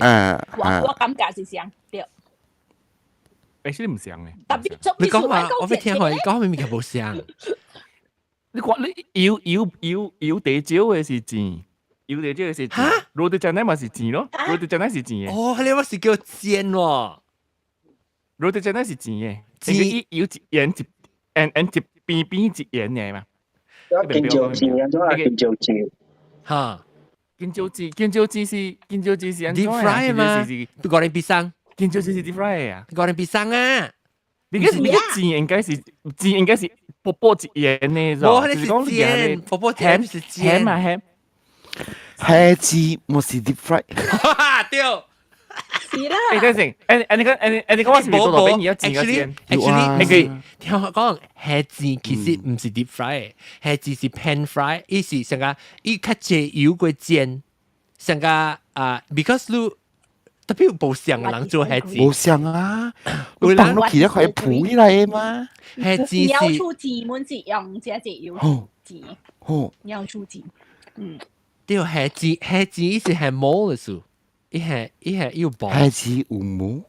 我感覺是像對。欸，是毋像的。你講話，我欲聽看，講啥物件無像。你看你油油油油茶少的是煎，油茶少的是煎，roti canai 嘛是煎咯，roti canai 是煎的。哦，彼个我是叫煎喎。 roti canai 是煎的，煎伊油一鹽一鹽鹽一邊邊一鹽的嘛。金椒煎按怎啊？金椒煎。哈。金椒煎，金椒煎是金椒煎是按怎？Deep fry 嘛？Goreng pisang。金椒煎是 deep fry 啊？Goreng pisang 啊？你個你個煎應該是煎應該是薄薄一鹽呢？無，彼個是煎，薄薄煎是煎鹹啊鹹。蝦子毋是 deep fry。對。是啦。欸，等陣，誒你講誒你講我是無做到邊而家煎個煎 Actually，聽我講，蝦子其實毋是 deep fry，蝦子是 pan fry，伊是上個伊較濟油過煎，上個啊，because 你特別無像人做蝦子，無像啊，你放落去咧可以浮起來的嘛。蝦子是瑤柱煎，滿是用這隻油煎，瑤柱煎，嗯。對，蝦子蝦子伊是係毛的數。伊係有薄。蝦子有毛？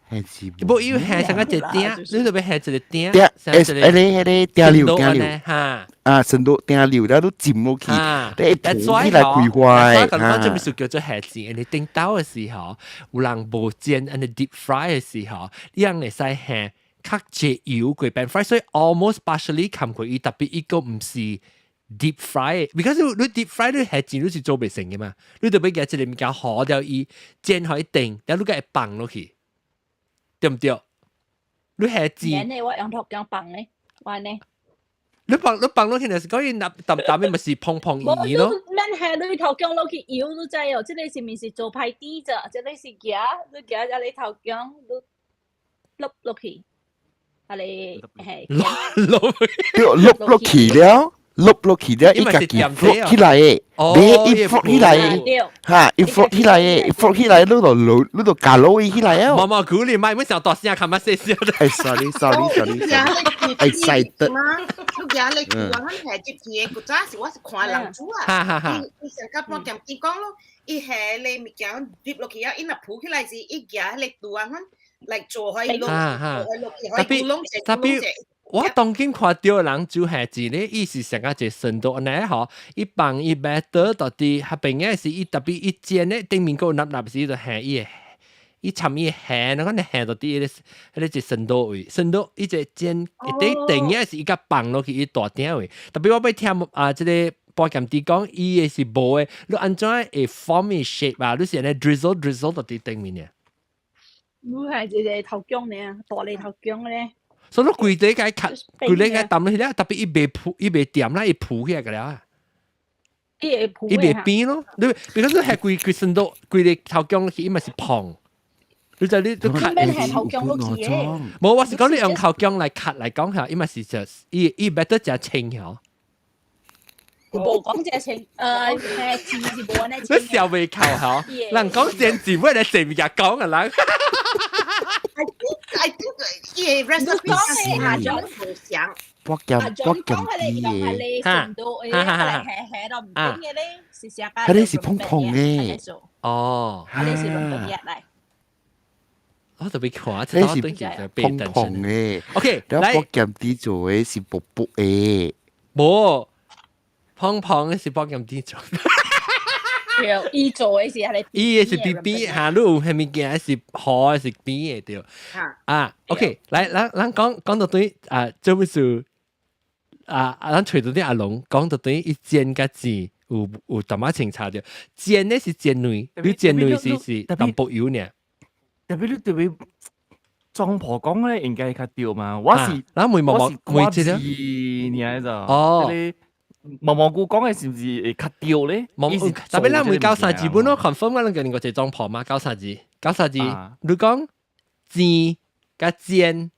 蝦子無，伊蝦成個一鼎，你特別蝦一個鼎，鼎，誒誒咧迄個鼎溜鼎溜，哈，啊，成都鼎溜，了都浸落去，你浮起來開花。我講這物事叫做蝦子，你頂刀的時候，有人無煎，按呢 deep fry 的時候，你人會使蝦較濟油過 pan fry，所以 almost partially 冚過伊，特別伊個毋是 deep fry，because 你 deep fry 你蝦子你是做袂成嘅嘛，你特別夾一個物件好掉伊煎好一定，然後你閣會放落去，對毋對？你蝦子，呢我用頭薑放咧，我呢？你放落去就是講伊淡淡的，咪是蓬蓬圓圓咯。咱下你頭薑落去油，你知哦？這個是毋是做歹甜啫？這個是夾，你夾只你頭薑，你落落去，啊你係落對，落落去了。落落去了，伊家己浮起來的，你伊浮起來的，哈，伊浮起來的，伊浮起來，你就落，你就加落伊起來哦。毛毛鼓你莫，阮想大聲，較細聲。哎，sorry sorry sorry，excited。你今日去我咱下入去的，古早時我是看人煮啊，伊上甲半點鐘講咯，伊下咧物件入落去啊，伊若浮起來時，伊夾彼個圖案，來做開落，做開落去，可以攏特別。我當今看到人煮蝦子咧，伊是上個一個深度按呢吼，伊放伊 batter 到底，彼邊嘅是伊特別伊煎咧，頂面閣有粒粒是就蝦伊個，伊摻伊蝦，那個你蝦到底彼個一深度位，深度伊隻煎一底頂嘅是伊共放落去伊大鼎位，特別我欲聽啊，這個保險啲講，伊嘅是無的，你按怎會 form 伊 shape 啊？你是按呢 drizzle drizzle 到底頂面呢？你係一個頭薑呢，大粒頭薑咧。所以你規個共刣，規個共澹落去了，特別伊袂浮，伊袂掂啦，伊浮起來個了啊。伊會浮。伊袂變咯，你比如說係規規身都規個頭薑落去，伊嘛是膨。你就你都刣。免係頭薑落去嘅。無，我是講你用頭薑來刣來講下，伊嘛是就伊伊 batter 誠清嗬。無講這清，係字是無按呢清。你笑袂哭嗬？人講煎字，尾來這物件講啊人。 I think 伊個 recipe 講的阿種無像。薄鹹薄鹹啲嘅，哈哈哈，哈到唔頂嘅咧，是啥？彼個是蓬蓬嘅。哦，彼個是倫敦嘅來。我特別看，這是蓬蓬嘅。 OK，來。薄鹹啲做嘅是薄薄嘅。無，蓬蓬嘅是薄鹹啲做。對，伊做嘅是係伊嘅是扁扁，哈，你有啥物件是好是扁嘅對。啊，OK，來，咱咱講講到對啊，這本書啊啊，咱揣到啲阿龍講到對伊煎佮煎有有淡仔清差著，煎咧是煎卵，你煎卵是是淡薄油爾。特別你特別莊婆講咧，應該較對嘛。我是，咱問毛毛問這個爾咋？哦。毛毛菇講嘅是毋是會較對咧？特別咱問九三字本咯，confirm 我攏叫你個一莊婆嘛，九三字，九三字，你講煎佮煎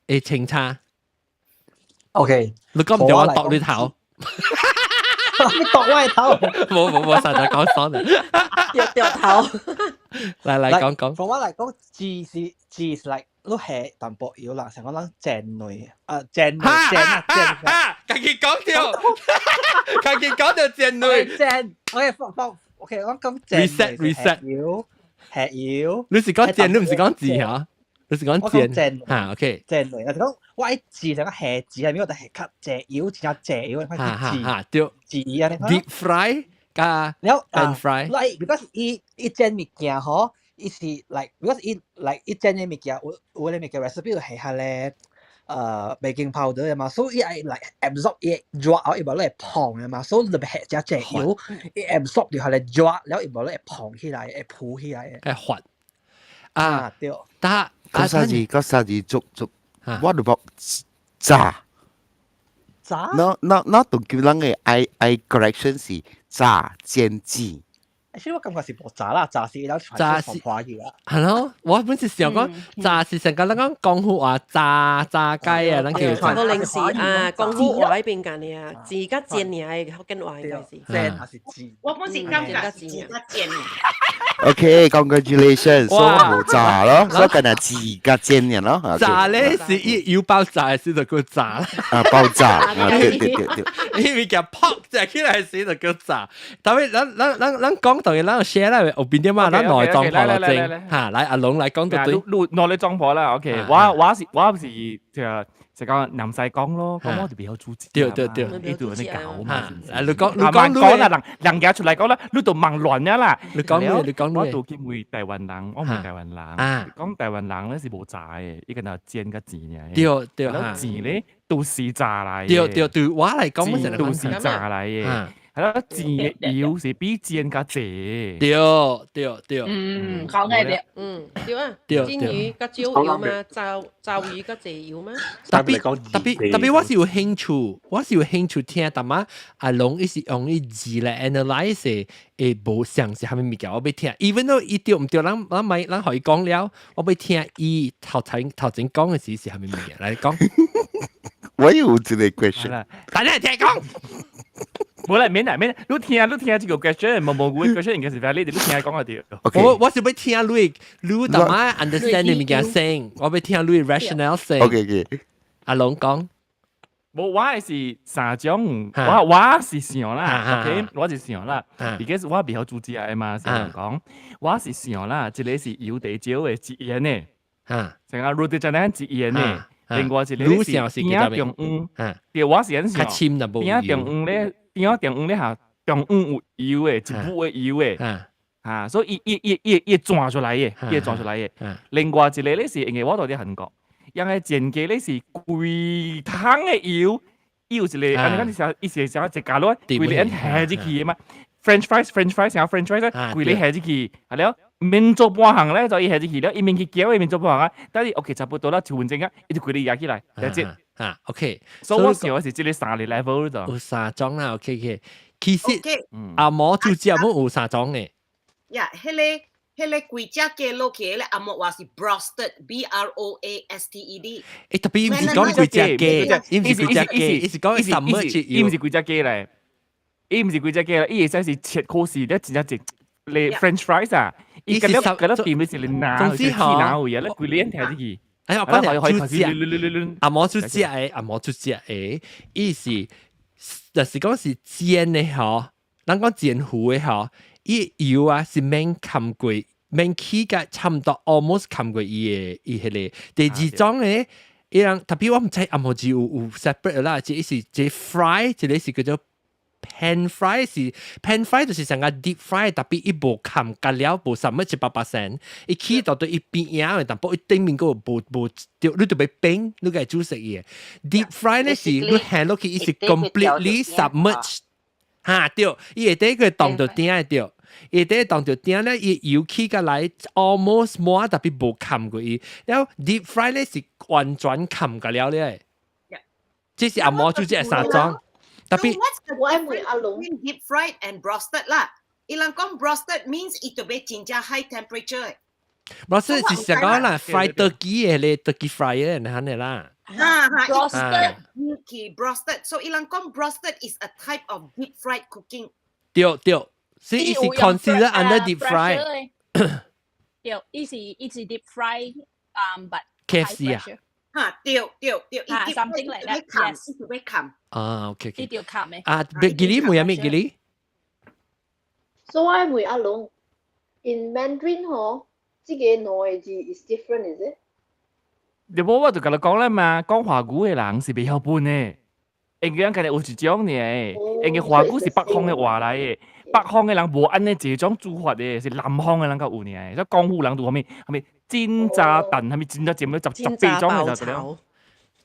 會清差。 OK，你講唔對，我剁你頭。你剁我頭？冇冇冇，實在講爽啦。掉掉頭。來來講講。我來講，煎是煎是 like 你下淡薄油啦，像講咱煎卵啊，煎卵煎啊煎。家己講掉，家己講掉煎卵。煎，OK 放放，OK 我講煎。 Reset reset。油，下油。你是講煎，你毋是講煎嚇？你是講煎嚇？OK。煎卵，就是講我愛煎成個下煎係咪？我就係較濟油，真濟油，哈哈哈，對。煎啊！Deep fry 加 pan fry。 like because 伊伊煎物件嗬，伊是 like because 伊 like 伊煎的物件有有的物件 recipe 係較咧baking powder 的嘛，所以伊愛 like absorb 伊熱後伊無咧會膨的嘛，所以你下誠濟油，伊 absorb 掉下咧熱，了伊無咧會膨起來，會浮起來的。會滑。啊，對。但嗰三字嗰三字足足，我就講炸。炸？No no no，當叫人嘅 I correction 是炸煎煎。其實我感覺是無炸啦，炸是一道炸是華語啦。係咯，我本是想講炸是成個咱講江湖話炸炸雞啊，咱叫可能是啊，江湖話那邊間的啊，字甲煎爾的福建話應該是。煎還是煎？我本是感覺是煎甲煎。 OK，congratulations，所以無炸咯，所以今日字甲煎嘅咯。炸咧是一油爆炸時就叫炸。啊，爆炸！啊，對對對對。因為叫撲隻起來時就叫炸。特別咱咱咱咱講到嘅，咱 share 啦，後邊啲嘛，咱內裝婆落正嚇，來阿龍來講到對。內內裝婆啦，OK，我是就講南西講咯，講我就比較注意。對對對，呢度有啲搞嘛。你講你講講啦，人人家出嚟講啦，你就忙亂咗啦。你講你你講我就去問台灣人，我問台灣人，講台灣人咧是無炸嘅，伊個若煎個煎爾。對對嚇。煎咧都是炸來。對對對，我嚟講，都是炸來嘅。係咯，煎嘅油是比煎較濟。對對對。嗯，講嘅對。嗯，對啊。煎魚較少油嘛，炸炸魚較濟油嘛。特別特別特別，我是有興趣，我是有興趣聽，但嘛阿龍伊是用伊字來 analyse，會無像是蝦米物件，我欲聽。even though 伊對毋對，咱咱咪咱予伊講了，我欲聽伊頭前頭前講嘅時是蝦米物件來講。我有一個 question，等下聽講。冇啦，免啦免，你聽你聽這個 question，無無個 question 應該是 valid，你聽講就對。我是欲聽你，你淡仔 understand 嘅物件先，我欲聽你 rationale 先。 OK OK。阿龍講，無我係是三種，我是想啦，OK，我是想啦，because 我袂曉煮食的嘛，是講，我是想啦，一個是油地少的一鹽的，成個 roti canai 一鹽的，另外一個是邊中央，對，我是按想，邊中央咧。邊仔中央咧下，中央有油的，一母的油的，嚇，所以伊伊伊伊伊轉出來的，伊會轉出來的。另外一個咧是因為我住佇韓國，因為煎雞咧是規桶的油，伊有一個，按呢講是伊是啥一加落，規個按下入去的嘛。French fries，French fries，啥 French fries，規個下入去，係了，免做半項咧，就伊下入去了，伊免去攪，伊免做半項啊。但是 OK 差不多啦，一分鐘啊，伊就規個壓起來，了解。啊，OK，所以我想的是這個三個 level 就有三種啦，OK OK。其實阿毛煮食攏有三種嘅。呀，彼個規隻雞落去，彼個紅毛話是 broasted，B R O A S T E D。欸，特別毋是講規隻雞，伊毋是規隻雞，伊是講什麼伊毋是規隻雞咧，伊毋是規隻雞咧，伊會使是切可是咧真正一咧 French fries 啊，伊個了個了店咧是拿是拿位啊，咧規個聽入去。哎，我講煮食，阿毛煮食的，阿毛煮食的，伊是就是講是煎的吼，咱講煎糊的吼，伊油啊是免冚過，免起甲差毋多 almost 冚過伊的伊彼個。第二種咧，伊人特別我毋知紅毛字有 separate 啦，這是這 fry，這個是叫做 pan fry 是 pan fry 就是成個 deep fry，特別伊無冚甲了，無啥物100%，伊起到對伊邊仔的，淡薄伊頂面個無無對，你就欲冰，你該煮食伊的。deep fry 咧是你下落去，伊是 completely submerged，哈對，伊下底個凍到頂的對，伊下底凍到頂咧，伊油起個來 almost 滿，特別無冚過伊。了 deep fry 咧是完全冚過了咧，這是紅毛煮這三種。特別 So what's the difference between deep fried and broasted 啦？伊人講 broasted means 伊特別真正 high temperature。 broasted 是想講啦，fry turkey 的咧，turkey fry 的，按呢啦。哈哈，broasted broasted，所以伊人講 broasted is a type of deep fried cooking。對對，所以伊是 consider under deep fry。對，伊是 deep fry，but KFC 啊。哈，對對對，啊，something like that，yes，伊就欲冚。啊，OK OK。伊就冚的。啊，吉利問啥物吉利？所以我問阿龍，in Mandarin 嗬，這個兩個字 is different is it？你無我就共你講啦嘛，講華語的人是袂曉分的，因為咱家己有一種爾，因為華語是北方的話來的，北方的人無按呢這種煮法的，是南方的人較有爾，所以廣府人就啥物啥物煎炸蛋，啥物煎炸煎了十十八種的就對了。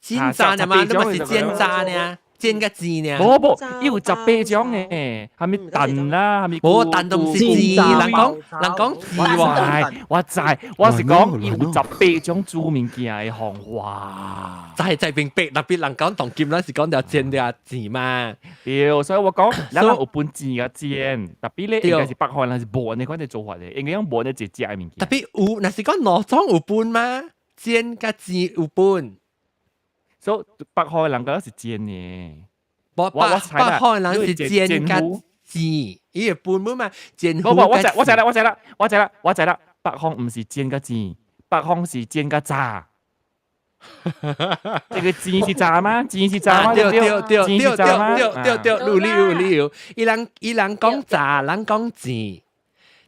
煎炸呢嘛，你嘛是煎炸呢？煎個煎呢？無無，伊有18種嘅，係咪燉啦？係咪？無燉都唔是煎，人講人講煎喎。我知，我是講伊有十八種煮物件嘅方法。就係就明白，特別人講當今咱是講條煎條煎嘛。對，所以我講，咱有分煎佮煎，特別咧應該是北方人是無按呢款嘅做法嘅，應該用無按呢一隻嘅物件。特別有，若是講兩種有分嗎？煎佮煎有分。所以北方嘅人覺得是煎嘅，北北方嘅人是煎佮煎，伊會分嘛？煎。無無，我知我知啦，我知啦，我知啦，我知啦。北方毋是煎佮煎，北方是煎佮炸。這個煎是炸嗎？煎是炸嗎？對對對對對對對對，有理有理有。伊人伊人講炸，人講煎，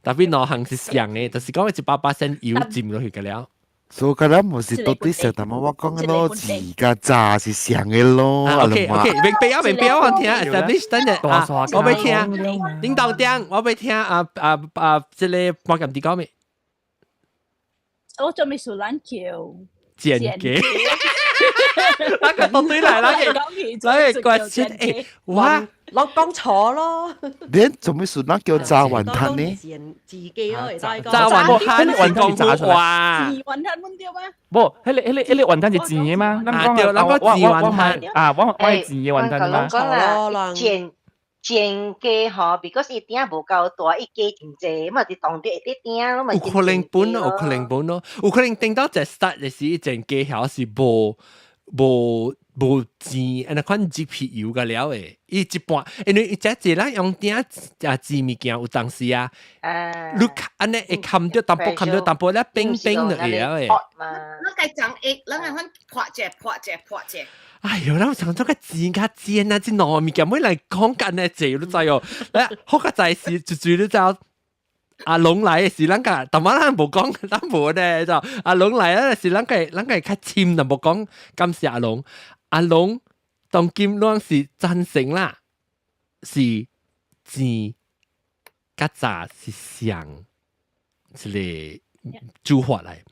特別兩項是像嘅，就是講100%油浸落去個了。所以咱毋是到底上，但我講嘅咯，煎佮炸是像嘅咯。 OK OK，明白啊，明白啊，我聽，establish 等陣啊，我欲聽，叮當叮，我欲聽啊啊啊，這個半劍佇講咩？我做咩數咱叫？煎雞，那個到對來，那個那個關鍵，欸，我我講錯咯。你做咩事？那叫炸雲吞呢？自己咯，炸雲吞是講古話。煎雲吞滿對嗎？無，彼個雲吞是煎的嗎？啊對，咱講煎雲吞啊，我係煎的雲吞嗎？講啦，煎煎雞吼，because 伊鼎無夠大，伊雞真濟，嘛佇當地會佇鼎咯嘛。有可能本咯，有可能本咯，有可能頂到一 start 的時，煎雞曉是無無無煎，按呢款 GPU 個了的，伊一半，因為伊這濟人用鼎啊煎物件有當時啊，你按呢會冚著淡薄，冚著淡薄咧冰冰就會了的。咱該長會，咱愛款破者破者破者。哎喲，咱想做個煎較煎啊，這兩物件每來講緊呢濟，你知哦？來，好較在是就就你知阿龍來的是咱個，但嘛咱無講，咱無咧，就阿龍來啊是咱個較深，但無講感謝阿龍。阿龍當今攏是贊成啦，是煎佮炸是像一個煮法來。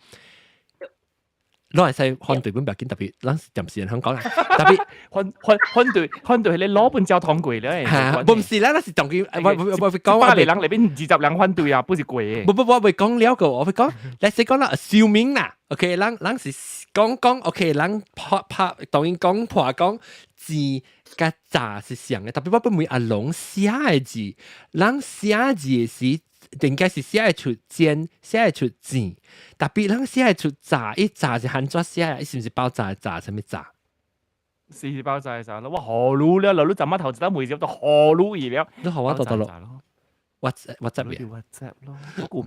攏會使反對本不要緊，特別咱是暫時人香港啦，特別反對，彼個攞本交通過咧。嚇，唔是啦，咱是當今，我會講百個人裏邊20人反對啊，不是過的。不不，我未講了個，我會講，來先講啦，assuming 啦，OK，咱是講講，OK，咱拍拍當然講破講煎佮炸是像的，特別我欲問阿龍寫的字，人寫字的時，應該是寫會出煎，寫會出煎，特別人寫會出炸，伊炸是按怎寫？伊是毋是包炸炸啥物炸？是包炸炸咯，我何魯了，你怎麼頭一道問就何魯伊了？你予我倒倒落。WhatsApp WhatsApp 嘅。 WhatsApp 咯。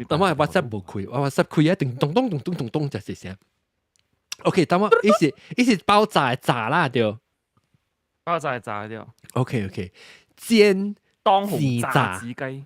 等我 WhatsApp 無開，我 WhatsApp 開一定咚咚咚咚咚咚就是聲。OK，等我伊是包炸炸啦對。包炸炸對。 OK OK，煎當紅炸子雞。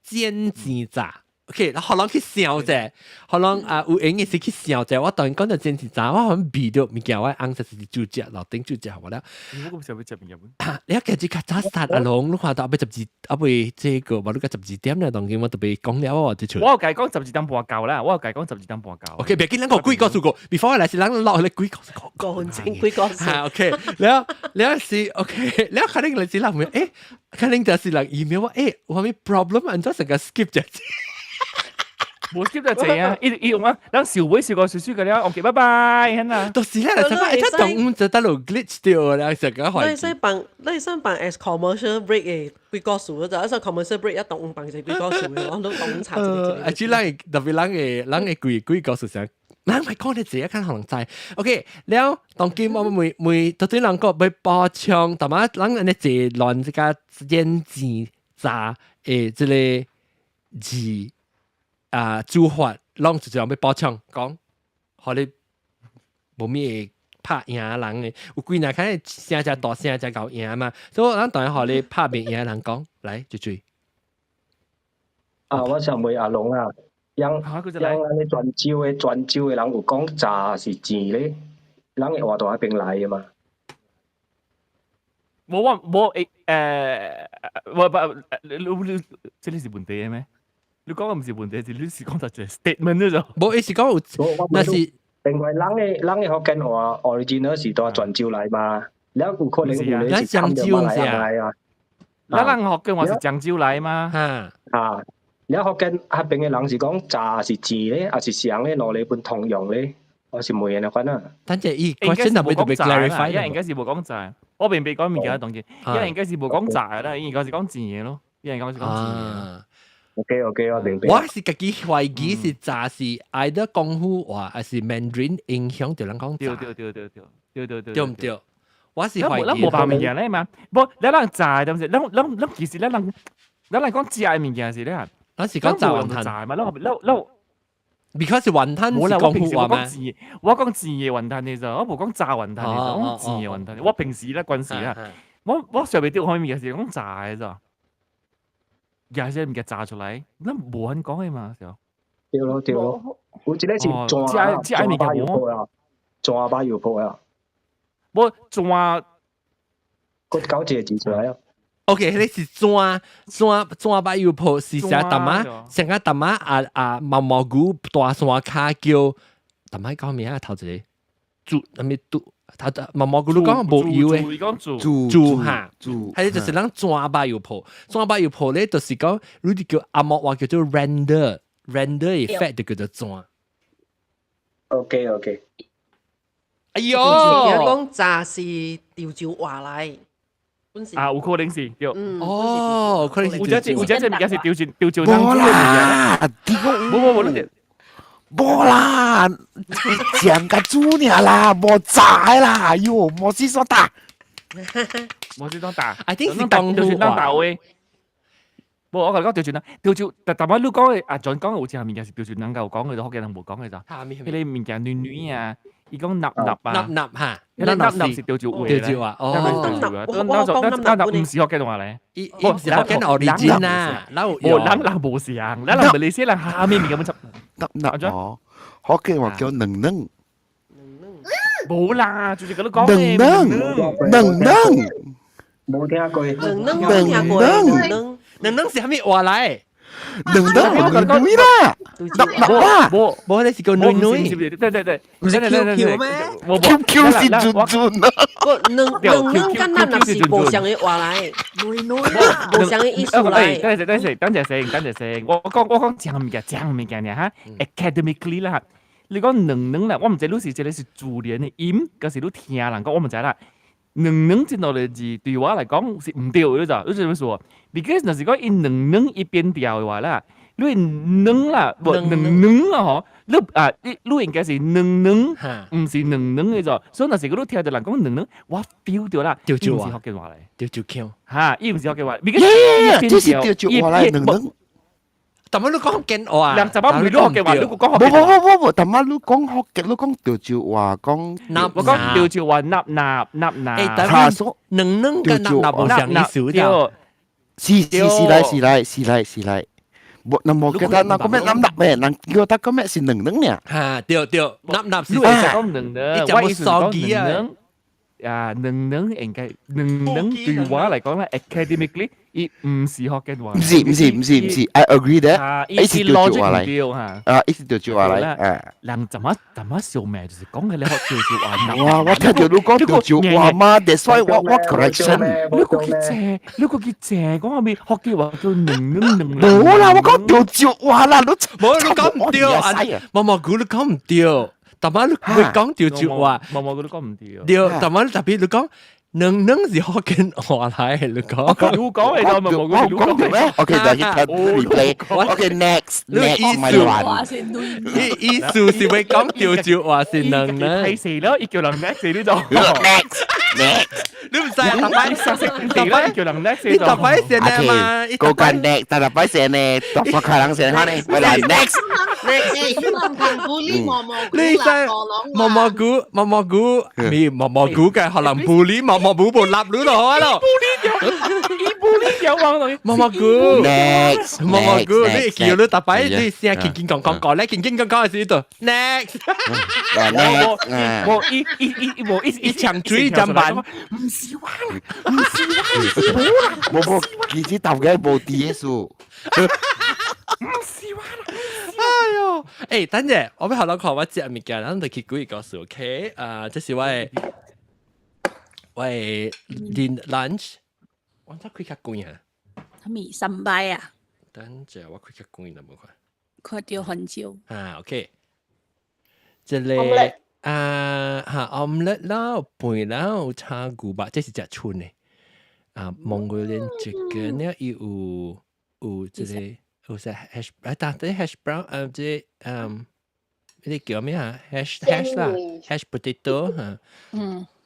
煎煎炸。OK，予人去想者，予人啊有閒嘅時去想者。我當然講到煎煎炸，我好像味到物件，我翁就是煮食，樓頂煮食好了。我咁想欲食物件。你一記較早殺阿龍，你看到後尾12，後尾這個，無你到12點咧，當今我特別講了我就出。我有共講12點半到啦，我有共講十二點半到。 OK，別緊，咱個鬼故事過，before 我來是咱落去鬼故事過。講清鬼故事。 OK，了了是 OK，了可能就是人欸，可能就是人 email 我，欸，有啥物 problem，按怎成個 skip 隻？無 skip 就濟啊！伊伊用啊，咱小尾小個少少個了，OK，拜拜，咁啊。到時咧，就講一動就得落 glitch 掉啦，成個環。你使放 as commercial break 的鬼故事，就一首 commercial break 一動放一個鬼故事，我都動查一個。啊，只咱特別咱的鬼鬼故事上，咱咪講你自己看可能知。OK，了當今我每每到底人講欲補充，但嘛咱按呢坐亂這個煎煎炸的這個字。啊，煮法攏就欲補充講，予你無咩拍贏人的，有幾若看聲誠大聲才夠贏嘛，所以咱當然予你拍袂贏人講，來就注。啊，我想問阿龍啊，樣樣按呢泉州的人有講炸是煎咧，人會活到彼邊來的嘛？無我無會我不你這裡是問題的咩？你講的毋是問題，是你是講一個 statement 啫。無，伊是講有，那是另外人的福建話 original 是佇泉州來嘛？了有可能有咧是漳州馬來啊。咱人福建話是漳州來嘛？啊，了福建彼邊的人是講炸是甜咧，還是雙咧，兩个本通用咧？我是問的款啊。等陣伊 question 特別特別 clarify，應該是無講炸。我並未講物件當然，因應該是無講炸啦，應該是講甜的咯，應該是講甜的。 OK OK，我明白。我是家己懷疑是炸是 either 廣府話，還是 Mandarin 影響著人講炸。對對對對對對對對唔對？我是懷疑。咱無別物件咧嘛，無，咱人炸的，咱咱咱其實咱人，咱來講食的物件是咧，咱是講炸雲吞嘛，咱咱咱。 because 雲吞是廣府話嘛？我講甜的雲吞的咋，我無講炸雲吞的咋，我講甜的雲吞。我平時咧關事啦，我上袂著方物件是講炸的咋，也是物件炸出來，咱無法講的嘛，是。對咯對咯，有一個是磚磚巴油泡啊，磚巴油泡啊，無磚，閣搞一個字出來啊。 OK，彼個是磚磚磚巴油泡是啥？淡仔，上個淡仔啊啊毛毛菇大山跤叫淡仔講名啊？頭一個煮，啥物煮？頭毛毛菇你講無油的，煮煮哈，係就是咱磚巴油泡，磚巴油泡咧，就是講你叫阿莫話叫做 render render effect 就叫做磚。 OK OK。哎喲，講炸是潮州話來。啊，有可能是對。哦，可能是有隻有隻物件是潮州潮州無啦，無無無，你無啦，醬甲煮爾啦，無炸的啦，哎喲，無是說打，無是說打， I think 是廣府話。無，我共你講潮州人，潮州，但但擺你講的阿 John 講的有一項物件是潮州人有講的，福建人無講的咋？彼个物件軟軟啊，伊講納納啊，納納哈，納納是潮州話，潮州話，哦，納納納毋是福建話咧，伊伊毋是福建 origin 啊，無人人無相，咱人馬來西亞人蝦米物件攏插納納哦，福建話叫軟軟，無啦，就是佮你講軟軟軟軟，無聽過，軟軟無聽過，軟軟。軟軟是啥物話來？軟軟軟軟啦，納納啦，無無，你是叫軟軟？對對對，毋是 Q Q 咩？Q Q 是準準啊！軟軟軟佮納納是無相的話來，軟軟無相的意思來。等陣等陣等陣先，等陣先，我講我講正物件正物件爾哈，academically 啦，你講軟軟啦，我毋知你是這个是自然的音，抑是你聽人講，我毋知啦。軟軟這兩个字對我來講是毋對，你知？你知啥物意思？Because 若是講伊軟軟伊變調的話啦，你軟啦，無軟軟啊吼，你啊你你應該是軟軟，毋是軟軟的咋？所以若是講你聽著人講軟軟，我 feel 著啦，潮州話，福建話來，潮州腔，哈，伊毋是福建話， because 這是潮州話來軟軟。但係你講福建話，人就把唔係福建話，你講福建話。無無無無，但係你講福建，你講潮州話講，我講潮州話納納納納。欸，但係軟軟佮納納無相意思的。是是是來是來是來是來，無那無記得那個咩納納咩，人叫他個咩是軟軟爾。哈，對對，納納是講軟軟，我意思講軟軟。啊，軟軟應該軟軟對我來講咧，academically 伊毋是福建話。毋是毋是毋是毋是，I agree that。啊，伊是潮州話來。啊，伊是潮州話來。啊，人怎麼怎麼小命就是講嘅你學潮州話。哇！我聽到你講潮州話嘛，that's why 我我 correction。你閣去借，你閣去借，講啥物福建話叫軟軟軟軟。無啦，我講潮州話啦，你無你講毋對啊！毛毛菇你講毋對。但係你會講潮州話，毛毛菇你講毋對。對，但係特別你講軟軟是福建話來，你講。你講嘅就毛毛菇，你講對咩？OK，等下聽 replay。OK，next next 咪亂。意思是會講潮州話是軟軟。睇死咯，伊叫人 next 你就 next next。你毋知啊？逐擺逐擺叫人 next 你逐擺先的嘛？高干 next，逐擺先的，獨白人先哈呢？我來 next。你知毛毛菇毛毛菇，咪毛毛菇嘅可能 bully 毛毛菇無立你咯，咯。伊 bully 條網毛毛菇 next 毛毛菇，你叫你逐擺你聲緊緊講講講咧，緊緊講講嘅時度 next。 next。無伊伊伊無伊伊長嘴怎辦？毋是我啦，毋是我啦，無無，其實頭家無啲嘅數。毋是我啦。哎喲，欸，等陣，我欲予人看我食物件，咱就去鬼故事，OK？啊，這是我的，我的 din lunch，我才開較貴啊。啥物三擺啊？等陣我開較貴啦，無看。看著番椒。啊，OK。這個啊哈 omelette 啦，有飯啦，有炒牛肉，這是食春的。啊，Mongolian chicken 咧，伊有有這個有啥 hash，啊，但這 hash brown 啊，這嗯，呢個叫咩啊？hash hash 啦，hash potato 嚇。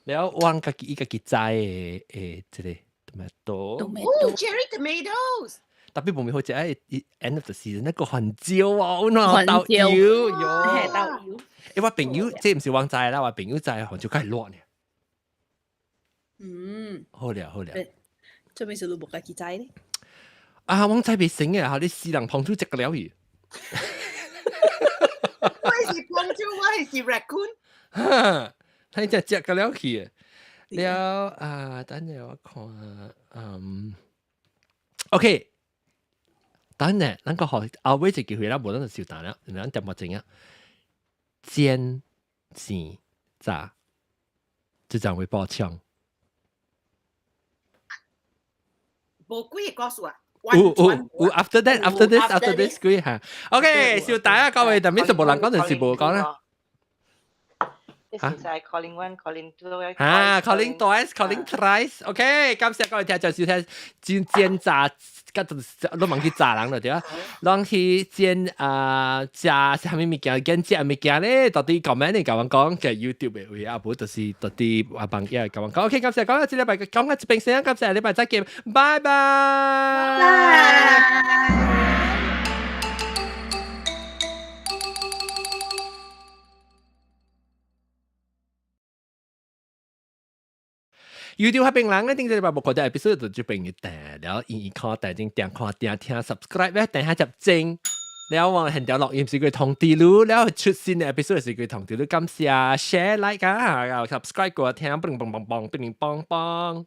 了我家己伊家己摘的的這個 tomato。哦，cherry tomatoes。特別無咪好食，end of the season 那個番椒啊，我那豆油喲，豆油。欸，我朋友這毋是我摘啦，我朋友摘番椒較熱呢。好了好了。做咩事你無家己摘咧？啊，我摘袂成嘅，嚇你死人碰出食個了去。我是碰豬，我是 raccoon。你只食個了去。了啊，等陣我看，嗯，OK。等陣，咱個學後尾一機會啦，無咱就收單啦，咱點目鐘啊，煎、煎、炸，這陣會爆槍。無幾個故事啊？有有有，after that，after this，after this 幾下？OK，收單啊，各位，但係就無人講，就是無講啦。嚇？calling one, calling two，嚇，calling twice, calling thrice。OK，感謝各位聽眾收聽，煎煎炸，甲就攏忘記炸人了對啊？攏去煎啊炸啥物物件，煎食物件咧，到底 comment 你共阮講嘅 YouTube 的位啊，無就是到底啊網頁共阮講。OK，感謝講到這禮拜講到這邊先，感謝禮拜再見，拜拜。YouTube 彼邊人咧，頂個禮拜無看到 episode 就這邊訂了，伊看訂正訂看訂聽 subscribe 咧，訂下集正，了我現條錄音是佢通知你，了出新的 episode 是佢通知你，感謝 share like 啊，subscribe 過聽，嘣嘣嘣嘣，嘣嘣嘣。